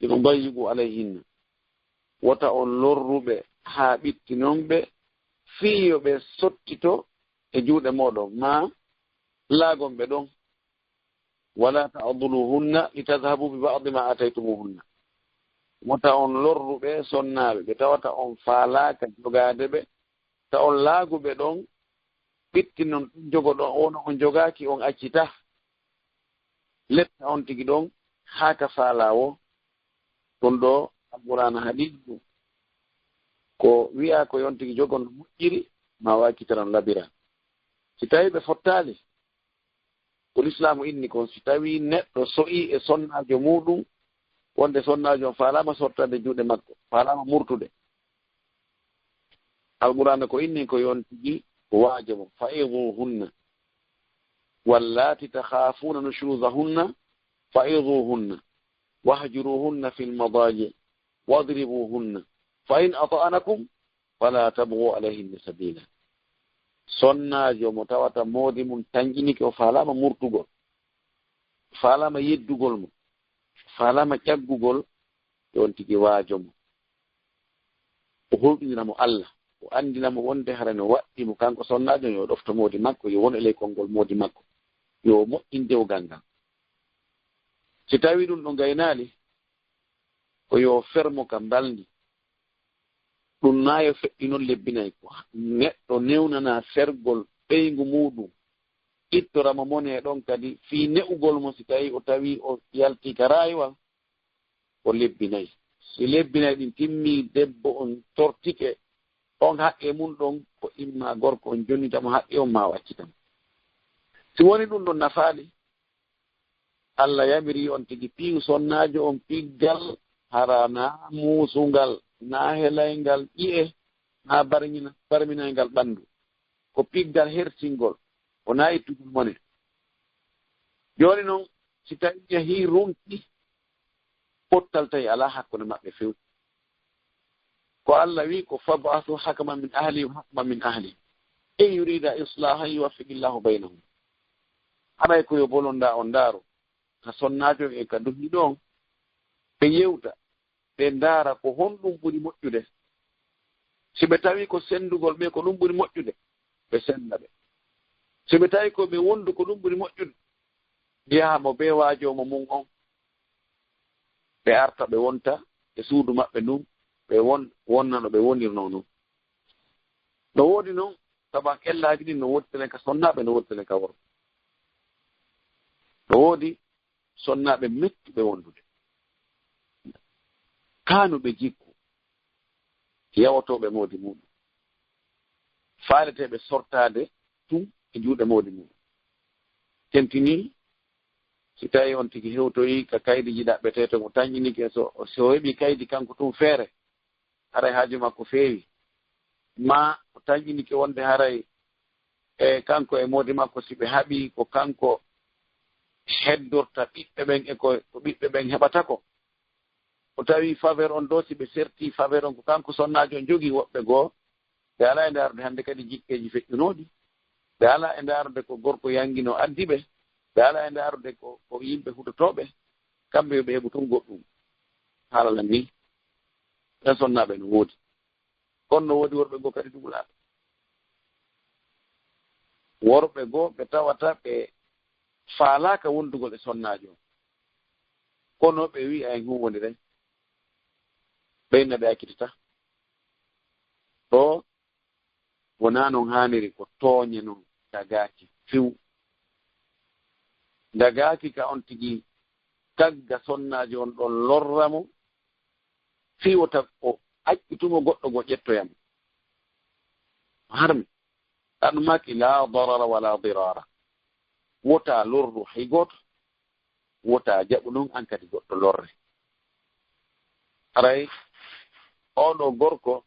لتضيقوا عليهن. Wota on lorru ɓe haa ɓittinon ɓe, fii yo ɓe sottito e juuɗe mooɗon, maa laagon ɓe ɗon. ولا تعضلوهن لتذهبوا ببعض ما آتيتموهن. Wota on lorru ɓe sonnaaɓe, ɓe tawata on faalaaka jogaade ɓe, ta on laagu ɓe ɗon, ɓittinon ɗum jogoɗon, wona on jogaaki, on accita. Letta on tigi ɗon haa ka faalaa woo. Ɗum ɗo Alqur'aana haɗi ɗum. Ko wi'aa ko yo on tigi jogo no moƴƴiri, maa o accita no labiraa. Si tawii ɓe fottaali, ko Lislaamu inni kon, si tawii neɗɗo so'ii e sonnaajo muuɗum, wonde sonnaajo on faalaama sottaade juuɗe makko, faalaama murtude, Alqur'aana ko inni ko yo on tigi waajo mo, فعظوهن. واللاتي تخافون نشوزهن فعظوهن واهجروهن في المضاجع واضربوهن فإن أطعنكم فلا تبغوا عليهن سبيلا. Sonnaajo mo tawata moodi mum tanƴinike, o faalaama murtugol, faalaama yeddugol mo, faalaama ƴaggugol, yo on tigi waajo mo. O hulɓinira mo Allah, o anndina mo wonde hara no waɗɗi mo kanko sonnaajo, yo o ɗofto moodi makko, yo won e ley konngol moodi makko, yo o moƴƴin dewgal ngal. Si tawii ɗum ɗo gaynaali, ko yo o fer mo ka mbalndi. Ɗum naa yo feƴƴu non lebbinay, ko neɗɗo newnanaa fergol ɓeyngu muuɗum, ittora mo mone ɗon kadi fii ne'ugol mo, si tawii o tawii o yaltii ka raayuwal, o lebbinay. Si lebbinay ɗin timmii, debbo on tortike, on haqqe mun ɗon, ko imma gorko on jonnita mo haqqe on, maa o accita mo. Si woni ɗum ɗon nafaali, Allah yamiri on tigi piyu sonnaajo on piggal, hara naa muusungal, naa helayngal ƴi'e, naa barmina-, barminayngal ɓanndu. Ko piggal hertingol, wonaa ittugol mone. Jooni non, si tawii yahii runki, pottal tawi alaa hakkunde maɓɓe few. Ko Allah wi ko, فابعثوا حكما من أهله وحكما من أهلها إن يريدا إصلاحا يوفق الله بينهما. Haray ko yo bolondaa on ndaaru, ka sonnaajo e ka duhiiɗo on, ɓe yewta, ɓe ndaara ko honɗum ɓuri moƴƴude. Si ɓe tawi ko senndugol ɓe ko ɗum ɓuri moƴƴude, ɓe sennda ɓe. Si ɓe tawi ko ɓe wondu ko ɗum ɓuri moƴƴude, yaha mo bee waajoowo mo mun on, ɓe arta ɓe wonta e suudu maɓɓe ndun, ɓe won-, wonna no ɓe wonirnoo non. No woodi non, sabu an ellaaji ɗin no woodi telen ka sonnaaɓe, no woodi telen ka worɓe. No woodi sonnaaɓe mettuɓe wondude, kaanuɓe jikku, yawotooɓe moodi muuɗum, faaleteeɓe sortaade tun e juuɗe moodi muuɗum. Tentinii, si tawii on tigi hewtoyii ka kaydiiji ɗaɓɓetee to mo tanƴinike, so, so o heɓii kaydi kanko tun feere, haray haaju makko feewi. Maa o tanƴinike wonde haray e kanko e moodi makko, si ɓe haɓii, ko kanko heddorta ɓiɓɓe ɓen e ko, ko ɓiɓɓe ɓen heɓata ko. O tawi faveur on ɗoo, si ɓe serti faveur on, ko kanko sonnaajo on jogii. Woɓɓe goo, ɓe alaa e ndaarude hannde kadi jiɓɓeeji feƴƴunooɗi. Ɓe alaa e ndaarude ko gorko yanngino addi ɓe. Ɓe alaa e ndaarude ko, ko yimɓe hutotooɓe. Kamɓe yo ɓe heɓu tun goɗɗum. Haala lan nii, ɓen sonnaaɓe no woodi. Kono no woodi worɓe goo kadi duɓulaaɓe. Worɓe goo ɓe tawata ɓe faalaaka wondugol e sonnaajo on. Kono ɓe wi'a en huuwondiray. Ɓe inna ɓe accitata. Ɗoo wonaa non haaniri, ko tooñe non, dagaaki few. Dagaaki ka on tigi tagga sonnaajo on ɗon lorra mo, fii wota o accitumo goɗɗo goo ƴettoya mo. Harmi. Ɗan maaki laa darara walaa dirara. Wota lorru hay gooto, wota jaɓu non an kadi goɗɗo lorre. Haray oo ɗoo gorko,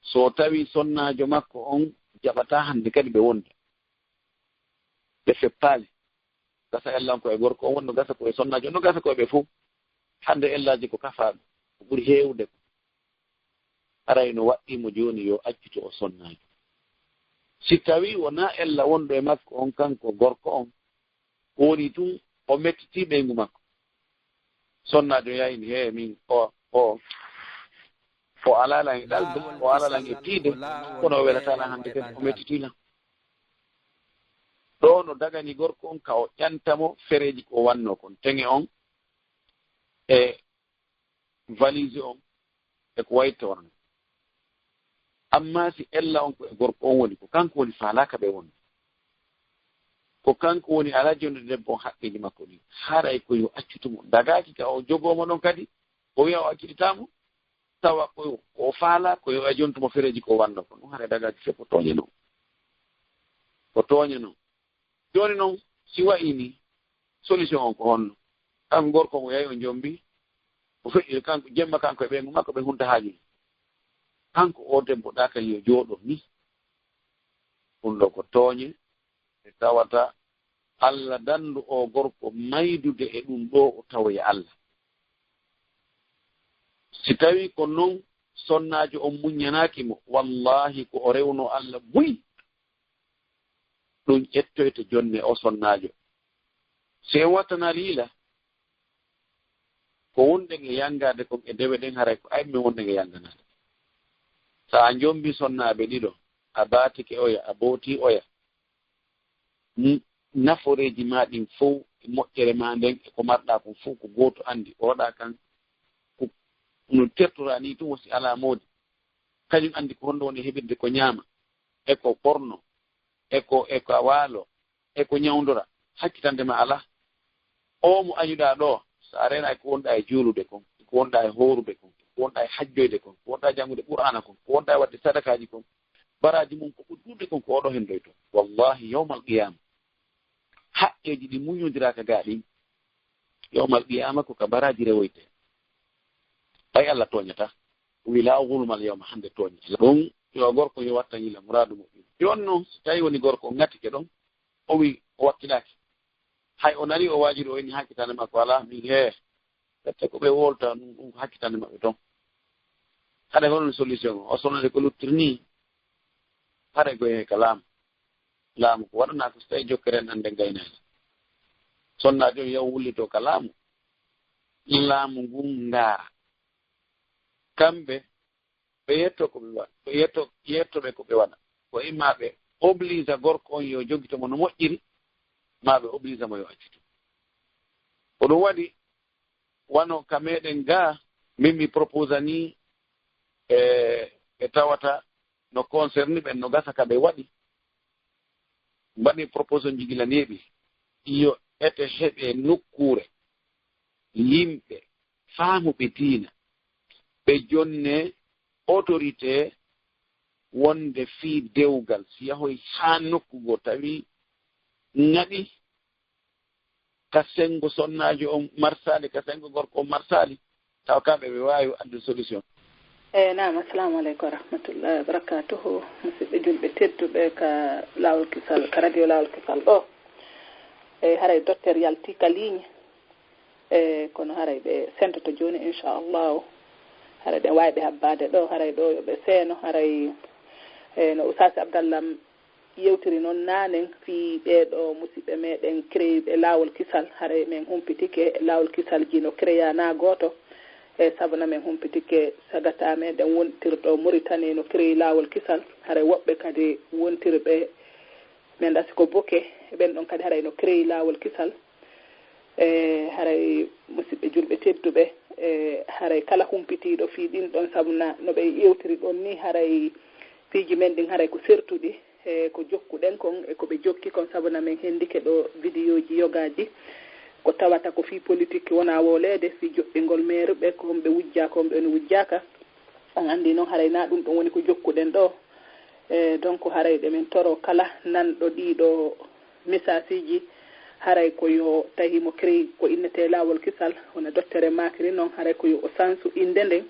so tawi sonnaajo makko on jaɓataa hannde kadi ɓe wonda, ɓe feppaali, gasa ellan ko e gorko on woni, no gasa ko e sonnaajo on, no gasa ko e ɓe fow. Hannde ellaaji ko kafaaɗo, ko ɓuri heewde ko. Haray no waɗɗii mo jooni yo accito o sonnaajo. Si tawii wonaa ella wonɗo e makko on, kanko gorko on, o woni tun O mettitii ɓeyngu makko. Sonnaajo yahini, "He, min o, o, o alaa lan e ɗalde, o alaa lan e tiiɗde, kono o welataa lan hannde kadi, o mettitii lan." Ɗoo no dagani gorko on ka o ƴanta mo fereeji ko wannoo kon, teŋe on e valise on e ko wayi toon. Amma si ella on ko e gorko on woni, ko kanko woni faalaaka ɓe wonde. Ko kanko woni alaa jonde debbo on haqqeeji makko ɗin. Haray ko yo accutu mo. Dagaaki ka o jogoo mo ɗon kadi, o wi'a o accititaa mo, tawa ko, ko o faalaa, ko yo a jontu mo fereeji ko wanno ko. Ɗum haray dagaaki, se ko tooñe non. Ko tooñe non. Jooni non, si wayi ni, solution on ko honno? Kanko gorko mo yahi o jombi, o feƴƴi kanko, jemma kanko e ɓeyngu makko ɓe hunta haaju. Kanko o debbo ɗa kan yo jooɗo ni. Ɗum ɗo ko tooñe, ɓe tawata Alla dandu o gorko maydude e ɗum ɗo o tawoya Alla. Si tawi ko non sonnaajo on muññanaaki mo, wallahi ko o rewno Alla buy. Ɗum ƴettoyte jonne o sonnaajo. Si en wattana liila, ko wonɗen e yanngaade kon e dewe ɗen haray ko ayɓe men wonɗen e yannganaade. So a jombi sonnaaɓe ɗiɗo, a baatike oya, a booti oya, n-, naforeeji ma ɗin fow, e moƴƴere ma nden, e ko marɗa kon fow, ko gooto anndi. Oɗa kan, ko no tertora ni tun, wasi alaa moodi. Kañum anndi ko honno woni heɓirde ko ñaama, e ko ɓorno, e ko, e ko waalo, e ko ñawndora. Hakkitande ma alaa. O mo añuɗa ɗo, so a reena e ko wonɗa e juulude kon, e ko wonɗa e hoorude kon, e ko wonɗa e hajjoyde kon, ko wonɗa e janngude Qur'aana kon, ko wonɗa e waɗde sadakaaji kon, baraaji mum ko ɓuri ɗuuɗde kon ko oɗo hendoyto. Wallahi, yawmal qiyaama, haqqeeji ɗi muññondiraaka ga ɗin, yawmal qiyaama ko ka baraaji rewoyte. Ɓay Alla tooñataa. O wi, "Laa zulmal yawma," hannde tooñe. Ɗum, yo gorko yo watta yila muraadu muɓɓen. Jooni non, so tawi woni gorko on ŋatike ɗon, o wi o wakkilaaki. Hay o nani o waajiri o inni hakkitande makko alaa, min hee. Ɓette ko ɓe wolta ɗum, ɗum ko hakkitande maɓɓe ton. Haɗa hono solution o, o sonade ko luttiri ni. Haɗa ko e ka laamu. Laamu ko waɗanaa ko so tawi jokkere en annde ngaynaani. Sonnaajo on yaw wullito ka laamu. Laamu ngun ngaara. Kamɓe ɓe yetto ko ɓe waɗa, ɓe yetto, yetto ɓe ko ɓe waɗa. Ko imma ɓe oblisa gorko on yo jogito mo no moƴƴiri, ma ɓe oblisa mo yo accitu. Ko ɗum waɗi, wano ka meɗen ga, min mi proposani e, ɓe tawata no concerni ɓen, no gasa ka ɓe waɗi. Mbaɗi proposition jigila neeɓi, yo ete heɓe nokkuure, yimɓe faamuɓe diina, ɓe jonne autorité wonde fii dewgal, si yahoy haa nokku goo tawi ŋaɗi ka senngo sonnaajo on marsaali, ka senngo gorko on marsaali, taw kamɓe ɓe waawi addu solution. Eyi, naam, assalamu aleykum wa rahmatullahi wa barakatuhu. Musidɓe julɓe tedduɓe ka Laawol Kisal, ka radio Laawol Kisal ɗo. Eyi, haray docteur yalti ka ligne. Eyi, kono haray ɓe sentoto jooni, inchallahu. Haray ɓe waawi ɓe habbaade ɗo, haray ɗo yo ɓe seeno, haray, eyi, no Oustaz Abdallah yewtiri noon naanen fii ɓeeɗo musiɓɓe meɗen créeyuɓe Laawol Kisal. Haray men humpitike Laawol Kisal ji no créeya naa gooto, e sabuna men humpitike sagata meɗen wontirɗo Muritani no créeyi Laawol Kisal. Haray woɓɓe kadi wontirɓe men ɗasi ko Boke, ɓen ɗon kadi haray no créeyi Laawol Kisal. E haray musiɓɓe julɓe tedduɓe, e haray kala humpitiiɗo fii ɗin ɗon, sabu na no ɓe yewtiri ɗon ni, haray piiji men ɗin haray ko sertuɗi, e ko jokkuɗen kon e ko ɓe jokki kon, sabu na men hendike ɗo vidéoji yogaaji ko tawata ko fii politik wona wooleede, fii joɗɗingol meeruɓe, ko homɓe wujjaa, ko homɓe woni wujjaaka. On anndi non haray na ɗum ɗon woni ko jokkuɗen ɗo. E donc haray ɗe men toro kala nanɗo ɗiɗo message ji, haray ko yo tawi mo créé ko innete Laawol Kisal, wona docteur en maakiri noon, haray ko yo o sansu innde nden,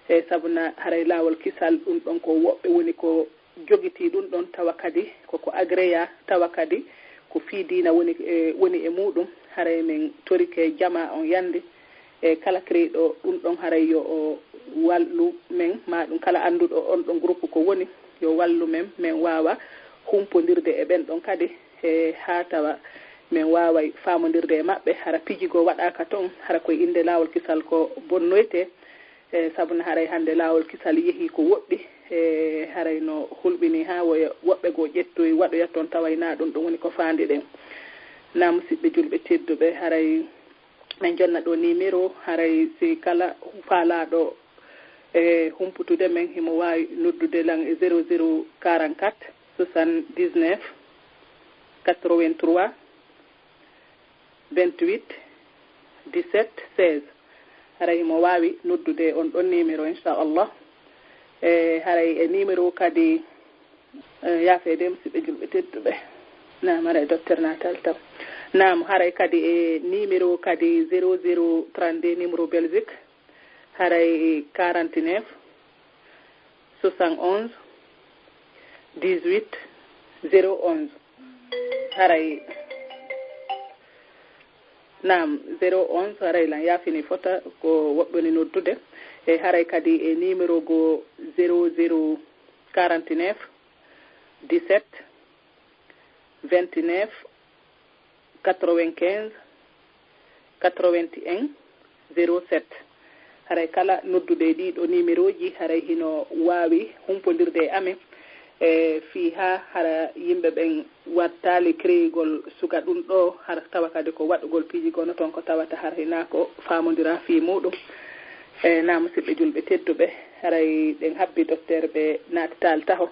e sabu na haray Laawol Kisal ɗum ɗon ko woɓɓe woni ko jogitii ɗum ɗon, tawa kadi koko agréya, tawa kadi ko fii diina woni, e, woni e muuɗum. Haray men torike jamaa on yannde, e kala créé ɗo ɗum ɗon haray yo o wallu men, ma ɗum kala annduɗo on ɗon groupe ko woni, yo wallu men, men waawa humpondirde e ɓen ɗon kadi, e haa tawa Min waaway faamondirde e maɓɓe, hara piiji goo waɗaaka toon, hara koye innde laawol kisal ko bonnoytee, e sabu no haray hannde laawol kisal yehii ko woɗɗi, e haray no hulɓinii haa woya woɓɓe goo ƴettoyi waɗoya toon, taway naa ɗum ɗum woni ko faandi ɗen. Naa musidɓe julɓe tedduɓe, haray min jonna ɗoo nimero, haray si kala faalaaɗo e humputude min, himo waawi noddude lan e zéro zéro quarante-quatre soixante-dix-neuf quatre-vingt-trois vingt-huit dix-sept seize. Haray himo waawi noddude on ɗon nimero, inchallah. E haray e nimero kadi, e, yaafeede musidɓe julɓe tedduɓe. Naam, haray docteur naatal taw. Naam, haray kadi e nimero kadi zéro zéro trente-deux, nimero Belgique, haray quarante-neuf soixante-onze dix-huit zéro onze. Haray, naam, zéro onze, haray lan yaafini fota ko woɓɓe woni noddude. E haray kadi e nimero goo zéro zéro quarante-neuf dix-sept vingt-neuf quatre-vingt-quinze quatre-vingt-un zéro sept. Haray kala noddude e ɗii ɗoo nimerooji, haray hino waawi humpondirde e amen, e fii haa hara yimɓe ɓen wattaali kreyigol suga ɗum ɗoo, hara tawa kadi ko waɗugol piiji goo no toon ko tawata hara hinaa ko faamondiraa fii muuɗum. E naa musidɓe julɓe tedduɓe, haray ɗen habbi docteur ɓe naatitaali taho.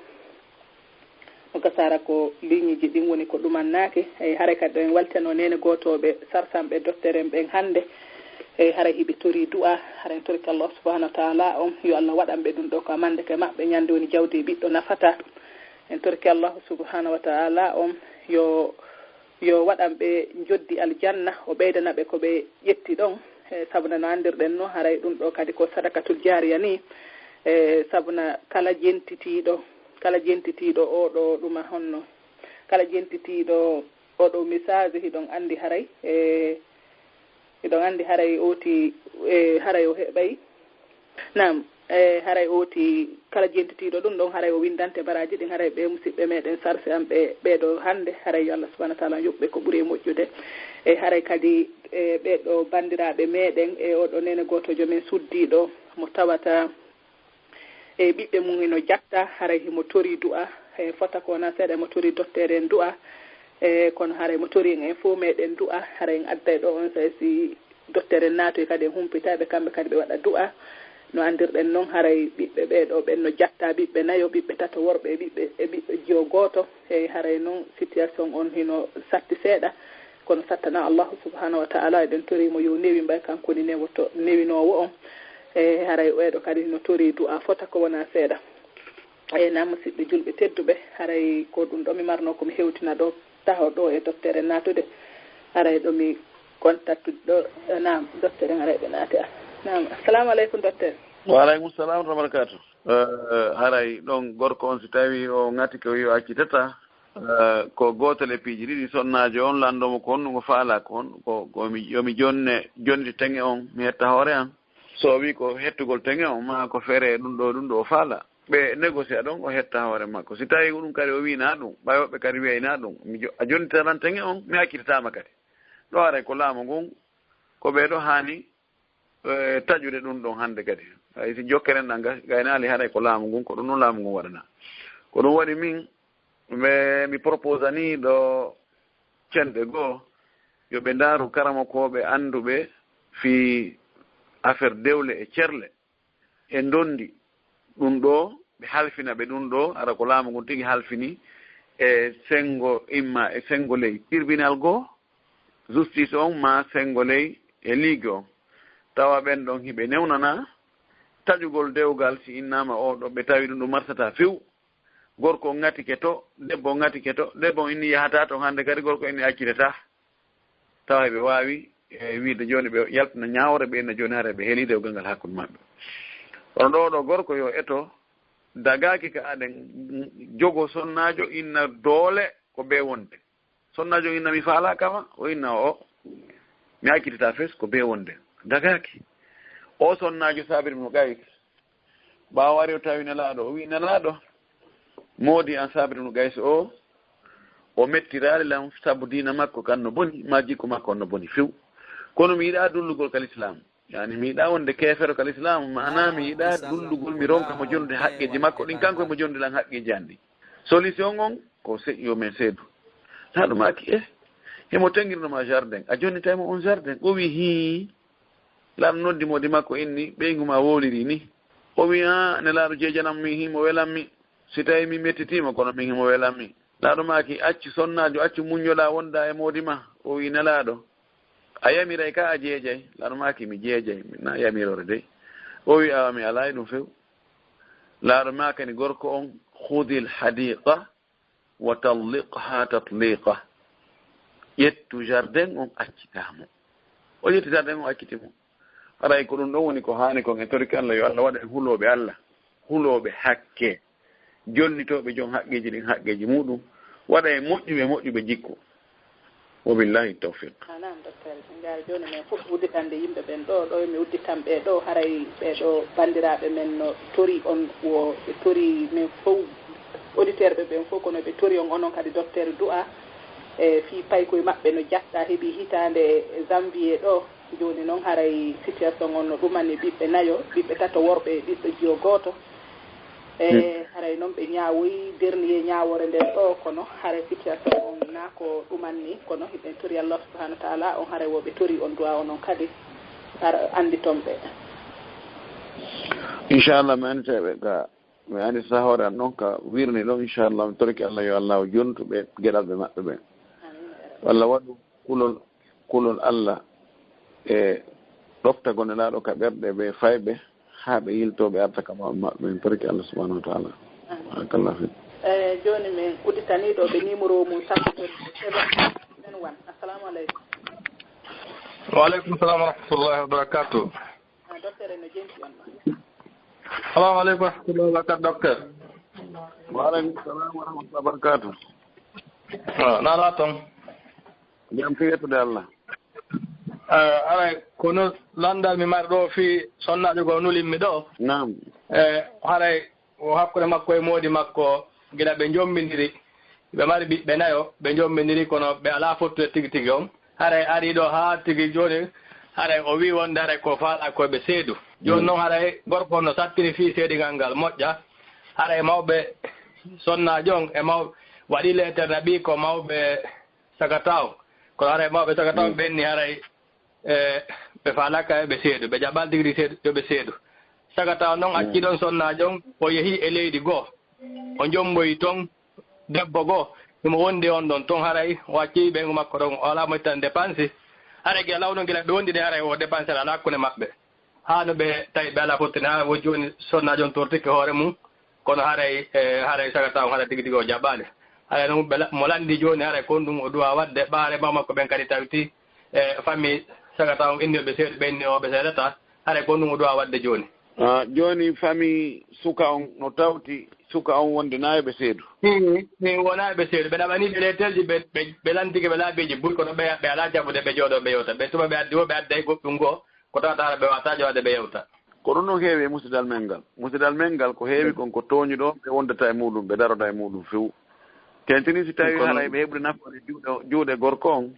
O gasaara ko liiñiiji ɗin woni ko ɗumannaaki. E haray kadi ɗo en waltano neene gootooɓe sarsanɓe docteur en ɓen hannde. E haray hiɓe torii du'a, haray en torike Allah subhanahu wa ta'ala on yo Allah waɗan ɓe ɗum ɗo ko amande ke maɓɓe, ñande woni jawdi e ɓiɗɗo nafata. En torike Allah subhanahu wa ta'ala on yo, yo waɗan ɓe njoddi aljanna, o ɓeydana ɓe ko ɓe ƴetti ɗon. E sabu na no anndirɗen no, haray ɗum ɗo kadi ko sadakatul jaariya ni. E sabu na kala jentitiiɗo, kala jentitiiɗo oo ɗo ɗuma honno, kala jentitiiɗo oo ɗo message, hiɗon anndi haray, e hiɗon anndi haray ooti, e haray o heɓay. Naam, e haray ooti kala jentitiiɗo ɗum ɗon, haray o winndante baraaji ɗin, haray ɓe musiɓɓe meɗen sarse am ɓe, ɓee ɗo hannde, haray yo Allah subhanahu wa ta'ala yoɓ ɓe ko ɓuri e moƴƴude. E haray kadi, e ɓee ɗo banndiraaɓe meɗen, e oo ɗo neene gootojo men suddiiɗo mo tawata e ɓiɓɓe mum hino jatta, haray himo torii du'a, e fota ko wonaa seeɗa himo torii docteur en du'a, e kono haray mo torii en, en fof meɗen du'a, haray en adday ɗo on say si docteur en naatoy kadi en humpita ɓe, kamɓe kadi ɓe waɗa du'a. No anndirɗen non, haray ɓiɓɓe ɓee ɗo ɓen no jatta, ɓiɓɓe nayo, ɓiɓɓe tato worɓe e ɓiɓɓe, e ɓiɗɗo jiyo gooto, e haray non situation on hino satti seeɗa. Kono sattana Allahu subhanahu wa ta'ala, eɗen torii mo yo newi mbay kanko woni newoto-, newinoowo on. E haray ɓee ɗo kadi no torii du'a fota ko wonaa seeɗa. E naam, musidɓe julɓe tedduɓe, haray ko ɗum ɗo mi marno ko mi hewtina ɗo, taho ɗo e docteur en naatude. Haray ɗo mi contact ɗo, e naam, docteur en haray ɓe naati. Naam, assalamu aleykum docteur. Wa aleykum salam wa rahmatullahi wa barakatuh. Eh, haray ɗon gorko on si tawi o ŋati ko yo accitata, eh, ko gootel e piiji ɗiɗi, sonnaajo on lanndoo mo ko honɗum o faalaa, ko hon-, ko, ko mi, yo mi jonne, jonnite teŋe on, mi hetta hoore an. So o wii ko hettugol teŋe on, maa ko feere ɗum ɗo, ɗum ɗo o faalaa. Ɓe négocier ɗon, o hetta hoore makko. Si tawi ko ɗum kadi o wiinaa ɗum, ɓay woɓɓe kadi wiyaynaa ɗum, mi jo-, a jonnitataa lan teŋe on, mi accitataama kadi. Ɗo haray ko laamu ngun, ko ɓee ɗo haani, eh, taƴude ɗum ɗon hannde kadi. Hay si jokkere nɗan ga-, gaynaali, haray ko laamu ngun, ko ɗum ɗon laamu ngun waɗanaa. Ko ɗum waɗi min, mi, mi proposanii ɗo cenɗe goo, yo ɓe ndaaru karamokooɓe annduɓe fii affaire dewle e cerle e ndondi. Ɗum ɗo, ɓe halfina ɓe ɗum ɗo, hara ko laamu ngun tigi halfini e senngo, imma e senngo ley tribunal goo, justice on, maa senngo ley e ligue on. Tawa ɓen ɗon hiɓe newnanaa taƴugol dewgal si innaama oo ɗo, ɓe tawi ɗum ɗum marsataa few. Gorko on ŋatike to, debbo on ŋatike to, debbo on inni yahataa ton hannde kadi, gorko inni accitetaa. Tawa hiɓe waawi, e, wiide jooni ɓe yaltina ñaawre, ɓe inna jooni hara ɓe heli dewgal ngal hakkunde maɓɓe. Kono ɗo, ɗo gorko yo eto, dagaaki ka aɗen jogo sonnaajo inna doole ko bee wonde. Sonnaajo inna mi faalaaka ma, o inna o, mi accitataa fes ko bee wonde. Dagaaki. O sonnaajo Saabir ibnu Qays, ɓaawo ari o tawi Nelaaɗo, o wi'i, "Nelaaɗo, moodi an Saabir ibnu Qays o, O mettiraali lan sabu diina makko kan no boni, maa jikku makko on no boni few. Kono mi yiɗaa dullugol ka lislaam. Yaani, mi yiɗaa wonde keefero ka lislaam, maanaa mi yiɗaa dullugol, mi ronka mo jonnude haqqeeji makko ɗin, kanko himo jonnude lan haqqeeji an ɗin. Solution on, ko se-, yo men seedu. Laaɗo maaki, eh, himo tengirno ma jardin. A jonnitay mo on jardin. O wi, hii. Laaɗo noddi moodi makko inni, ɓeyngu ma wowliri ni. O wi, aa, Nelaaɗo jeejanam mi, himo welammi. Si tawi mi mettitiima, kono min himo welammi. Laaɗo maaki, accu sonnaajo, accu muññoɗaa wonda e moodi ma. O wi, Nelaaɗo, a yamiray ka a jeejay? Laaɗo maaki, mi jeejay, mi na yamirore dey. O wi, awa mi alaa e ɗum few. Laaɗo maakani gorko on, khudil hadiqa wa talliqha tatliqa. Ƴettu jardin on, accitaa mo. O ƴetti jardin on, acciti mo. Haray ko ɗum ɗon woni ko haani kon e torki Allah, yo Allah waɗa en hulooɓe Allah, hulooɓe hakke, jonnitooɓe jon haqqeeji ɗin haqqeeji muɗum, waɗa en moƴƴuɓe, moƴƴuɓe jikku. Wa billahi tawfiq. A naam, docteur. Min njaari jooni men fuɗɗo udditande yimɓe ɓen ɗo, ɗo mi udditan ɓe ɗo, haray ɓe ɗo banndiraaɓe men no tori on, wo ɓe tori men fow, auditeur ɓe ɓen fow, kono ɓe tori on onon kadi, docteur, du'a e fii paykoy maɓɓe no jatta, heɓi hitaande janvier ɗo. Jooni noon, haray situation on no ɗumani ɓiɓɓe nayo, ɓiɓɓe tato worɓe e ɓiɗɗo jiyo gooto. E haray noon ɓe ñaawoyi, dernier ñaawoore nden ɗo, kono haray situation on naa ko ɗumanni, kono hiɓe tori Allah subhanahu wa ta'ala on, haray wo ɓe tori on du'a onon kadi, har anditon ɓe. Inchallah, mi andita ɓe ka, mi andita hoore an ɗon ka wirni ɗon, inchallah, mi torki Allah yo Allah o jontu ɓe geɗalɓe maɓɓe ɓen. Amin. Allah waɗu kulol, kulol Allah e ɗoftagol Nelaaɗo ka ɓerɗe ɓe fayɓe, haa ɓe yiltoo ɓe arta ka mawɓe maɓɓe ɓen, torki Allah subhanahu wa ta'ala. Barakallahu fik. E, jooni min udditanii ɗo ɓe numéro mum sappo seven seven one. Assalamu aleykum. Wa aleykum salam wa rahmatullahi wa barakatuh. Ah, docteur en no jenti on ma. Assalamu aleykum wa rahmatullahi wa barakatuh, docteur. Wa aleykum salam wa rahmatullahi wa barakatuh. Ah, na ala ton? Jam tigi yettude Allah. Eh, haray kono lanndal mi mari ɗo fii sonnaajo goo nulimmi ɗo. Naam. Eh, haray o hakkunde makko e moodi makko, gila ɓe njombindiri, ɓe mari ɓiɓɓe nayo, ɓe njombindiri, kono ɓe alaa fottude tigi tigi on. Haray ari ɗo haa tigi jooni, haray o wii wonde haray ko faalaa ko ɓe seedu. Jooni noon haray gorko on no sattiri fii seedingal ngal moƴƴa. Haray mawɓe sonnaajo on e maw-, waɗi leeter na ɓii ko mawɓe Sagata on. Kono haray mawɓe Sagata on ɓen ni haray, eh, ɓe faalaaka yo ɓe seedu, ɓe jaɓaali tigi tigi seedu, yo ɓe seedu. Sagata on non acci ɗon sonnaajo on, o yehi e leydi goo. O jomboyi ton debbo goo, himo wondi on ɗon ton haray, o acci ɓeyngu makko ɗon, o alaa mo ittan depansi. Haray gila law non gila ɓe wondi de haray o depansi alaa hakkunde maɓɓe. Haa no ɓe tawi ɓe alaa fottani, haa wo jooni sonnaajo on tortike hoore mum, kono haray, eh, haray Sagata on haray tigi tigi o jaɓaali. Haray noon ɓe la-, mo lanndi jooni haray ko honɗum o duwa waɗde, ɓaare ma makko ɓen kadi tawti, eh, famille Sagata on inni yo ɓe seedu, ɓe inni o ɓe seedata, haray ko honɗum o duwa waɗde jooni? Ah, jooni famille suka on no tawti suka on wonde na yo ɓe seedu? Ii, ii, wona yo ɓe seedu. Ɓe ɗaɓanii ɓe leeterji, ɓe, ɓe, ɓe lantike ɓe laabiiji buy, kono ɓe, ɓe alaa jaɓude ɓe jooɗoo ɓe yewta. Ɓe tuma ɓe addi o, ɓe adday goɗɗum goo, ko tawata hara ɓe wata jooɗde ɓe yewta. Ko ɗum noon heewi e musidal men ngal. Musidal men ngal ko heewi kon ko tooñuɗo, ɓe wondata e muɗum, ɓe darota e muɗum few. Tentini si tawi haray ɓe heɓude nafoore juuɗe, juuɗe gorko on,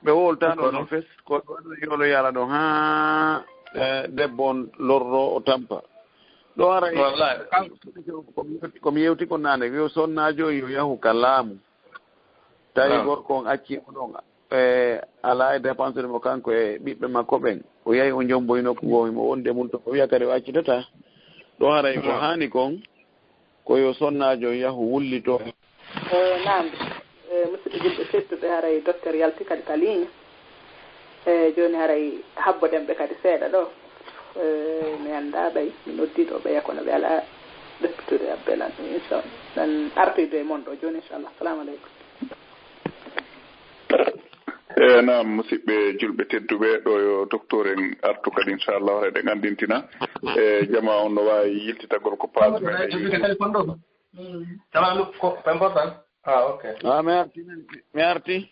ɓe wowltaano ɗon fes, ko ɗo waɗude yoolo yaala ɗon haa, eh, debbo on lorro o tampa. Ɗo haray, wallahi, ko mi yewti, ko mi yewti ko naane, yo sonnaajo yo yahu ka laamu. Tawi gorko on acci mo ɗon, e, alaa e dépense mo kanko e ɓiɓɓe makko ɓen. O yahi o jomboyi nokku goo, himo wondi e mum to, o wiya kadi o accitata. Ɗo haray ko haani kon, ko yo sonnaajo yahu wullito. E, naam. E, musidɓe julɓe tedduɓe, haray docteur yalti kadi ka ligne. E, jooni haray habboɗen ɓe kadi seeɗa ɗo. E, mi anndaa ɓay, mi noddii ɗo ɓeya, kono ɓe alaa ɓettude abbel an, inchallah. Nan artoyde e mon ɗo jooni, inchallah. Assalamu aleykum. E, naam, musidɓe julɓe tedduɓe, ɗo yo docteur en artu kadi, inchallah, eɗen anndintina. E, jamaa on no waawi yiltitagol ko paas meɗen. Téléphone ɗo. Jamaa ko, ko important. Ah, ok. Ah, mi arti, mi arti.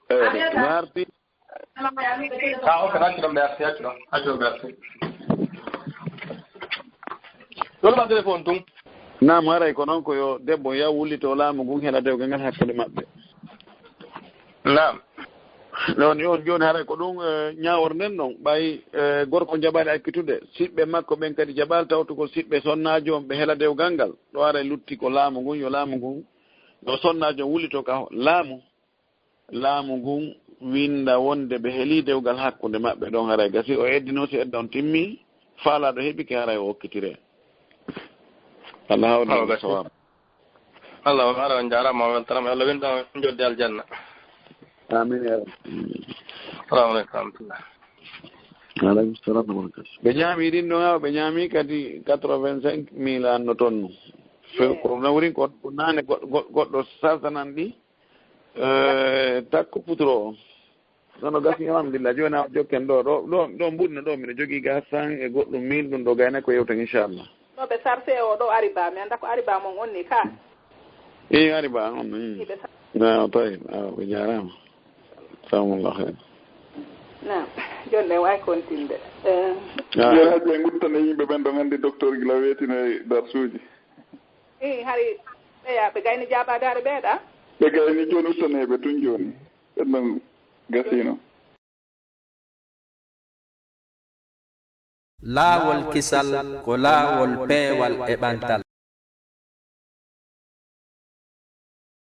Eyi. Mi arti. Ah, ok, accu ɗon, ɓe arti, accu ɗon, accu ɗon, ɓe arti. Ɗon ma téléphone tun. Naam, haray ko noon ko yo debbo yaw wullito laamu ngun hela dewgal ngal hakkunde maɓɓe. Naam. Ɗon yo on jooni haray ko ɗum, eh, ñaawor nden ɗon. Ɓay, eh, gorko jaɓaali accitude, siɓɓe makko ɓen kadi jaɓaali tawtugol siɓɓe sonnaajo on ɓe hela dewgal ngal. Ɗo haray lutti ko laamu ngun, yo laamu ngun, yo sonnaajo on wullito ka laamu. Laamu ngun winnda wonde ɓe helii dewgal hakkunde maɓɓe ɗon, haray gasi o eddinoo, si edda on timmii, faalaaɗo heɓike, haray o okkitire. Allah hawri Allah sawab. Allah on ara on jaaraama, on weltanaama, Allah winda on jodde aljanna. Amin ya rabbi. Assalamu aleykum wa rahmatullah. Aleykum salam wa rahmatullah. Ɓe ñaami ɗin ɗon, awa ɓe ñaami kadi quatre-vingt-cinq mille an no tonnu. Fe-, ko nawri ko, ko naane goɗ-, goɗ-, goɗɗo sartanan ɗi. Eh, takko puturo o. Nono gasi, alhamdulillah. Jooni a jokken ɗo, ɗo, ɗo, ɗo mbuɗno ɗo, miɗo jogii ga cent e goɗɗum mille, ɗum ɗo gayna ko yewten, inchallah. No ɓe sarse o ɗo ari ba, mi annda ko ari ba mon on ni ka. Ii, ari ba on, ii. Ii, ɓe sar- Na, tayyib, awa, ɓe jaaraama. Jazakumullah khair. Na, jonde wawi kontinde. Eh. Ah. Yo hajji en guttane yimɓe ɓen ɗon, anndi docteur gila weetino e darsuuji. Ii, hari ɓeya, ɓe gayni jaabaade hari ɓeeɗa? Ɓe gayni jooni, ustaneeɓe tun jooni. Ɓen ɗon gasiino. Laawol kisal ko laawol peewal e ɓantal.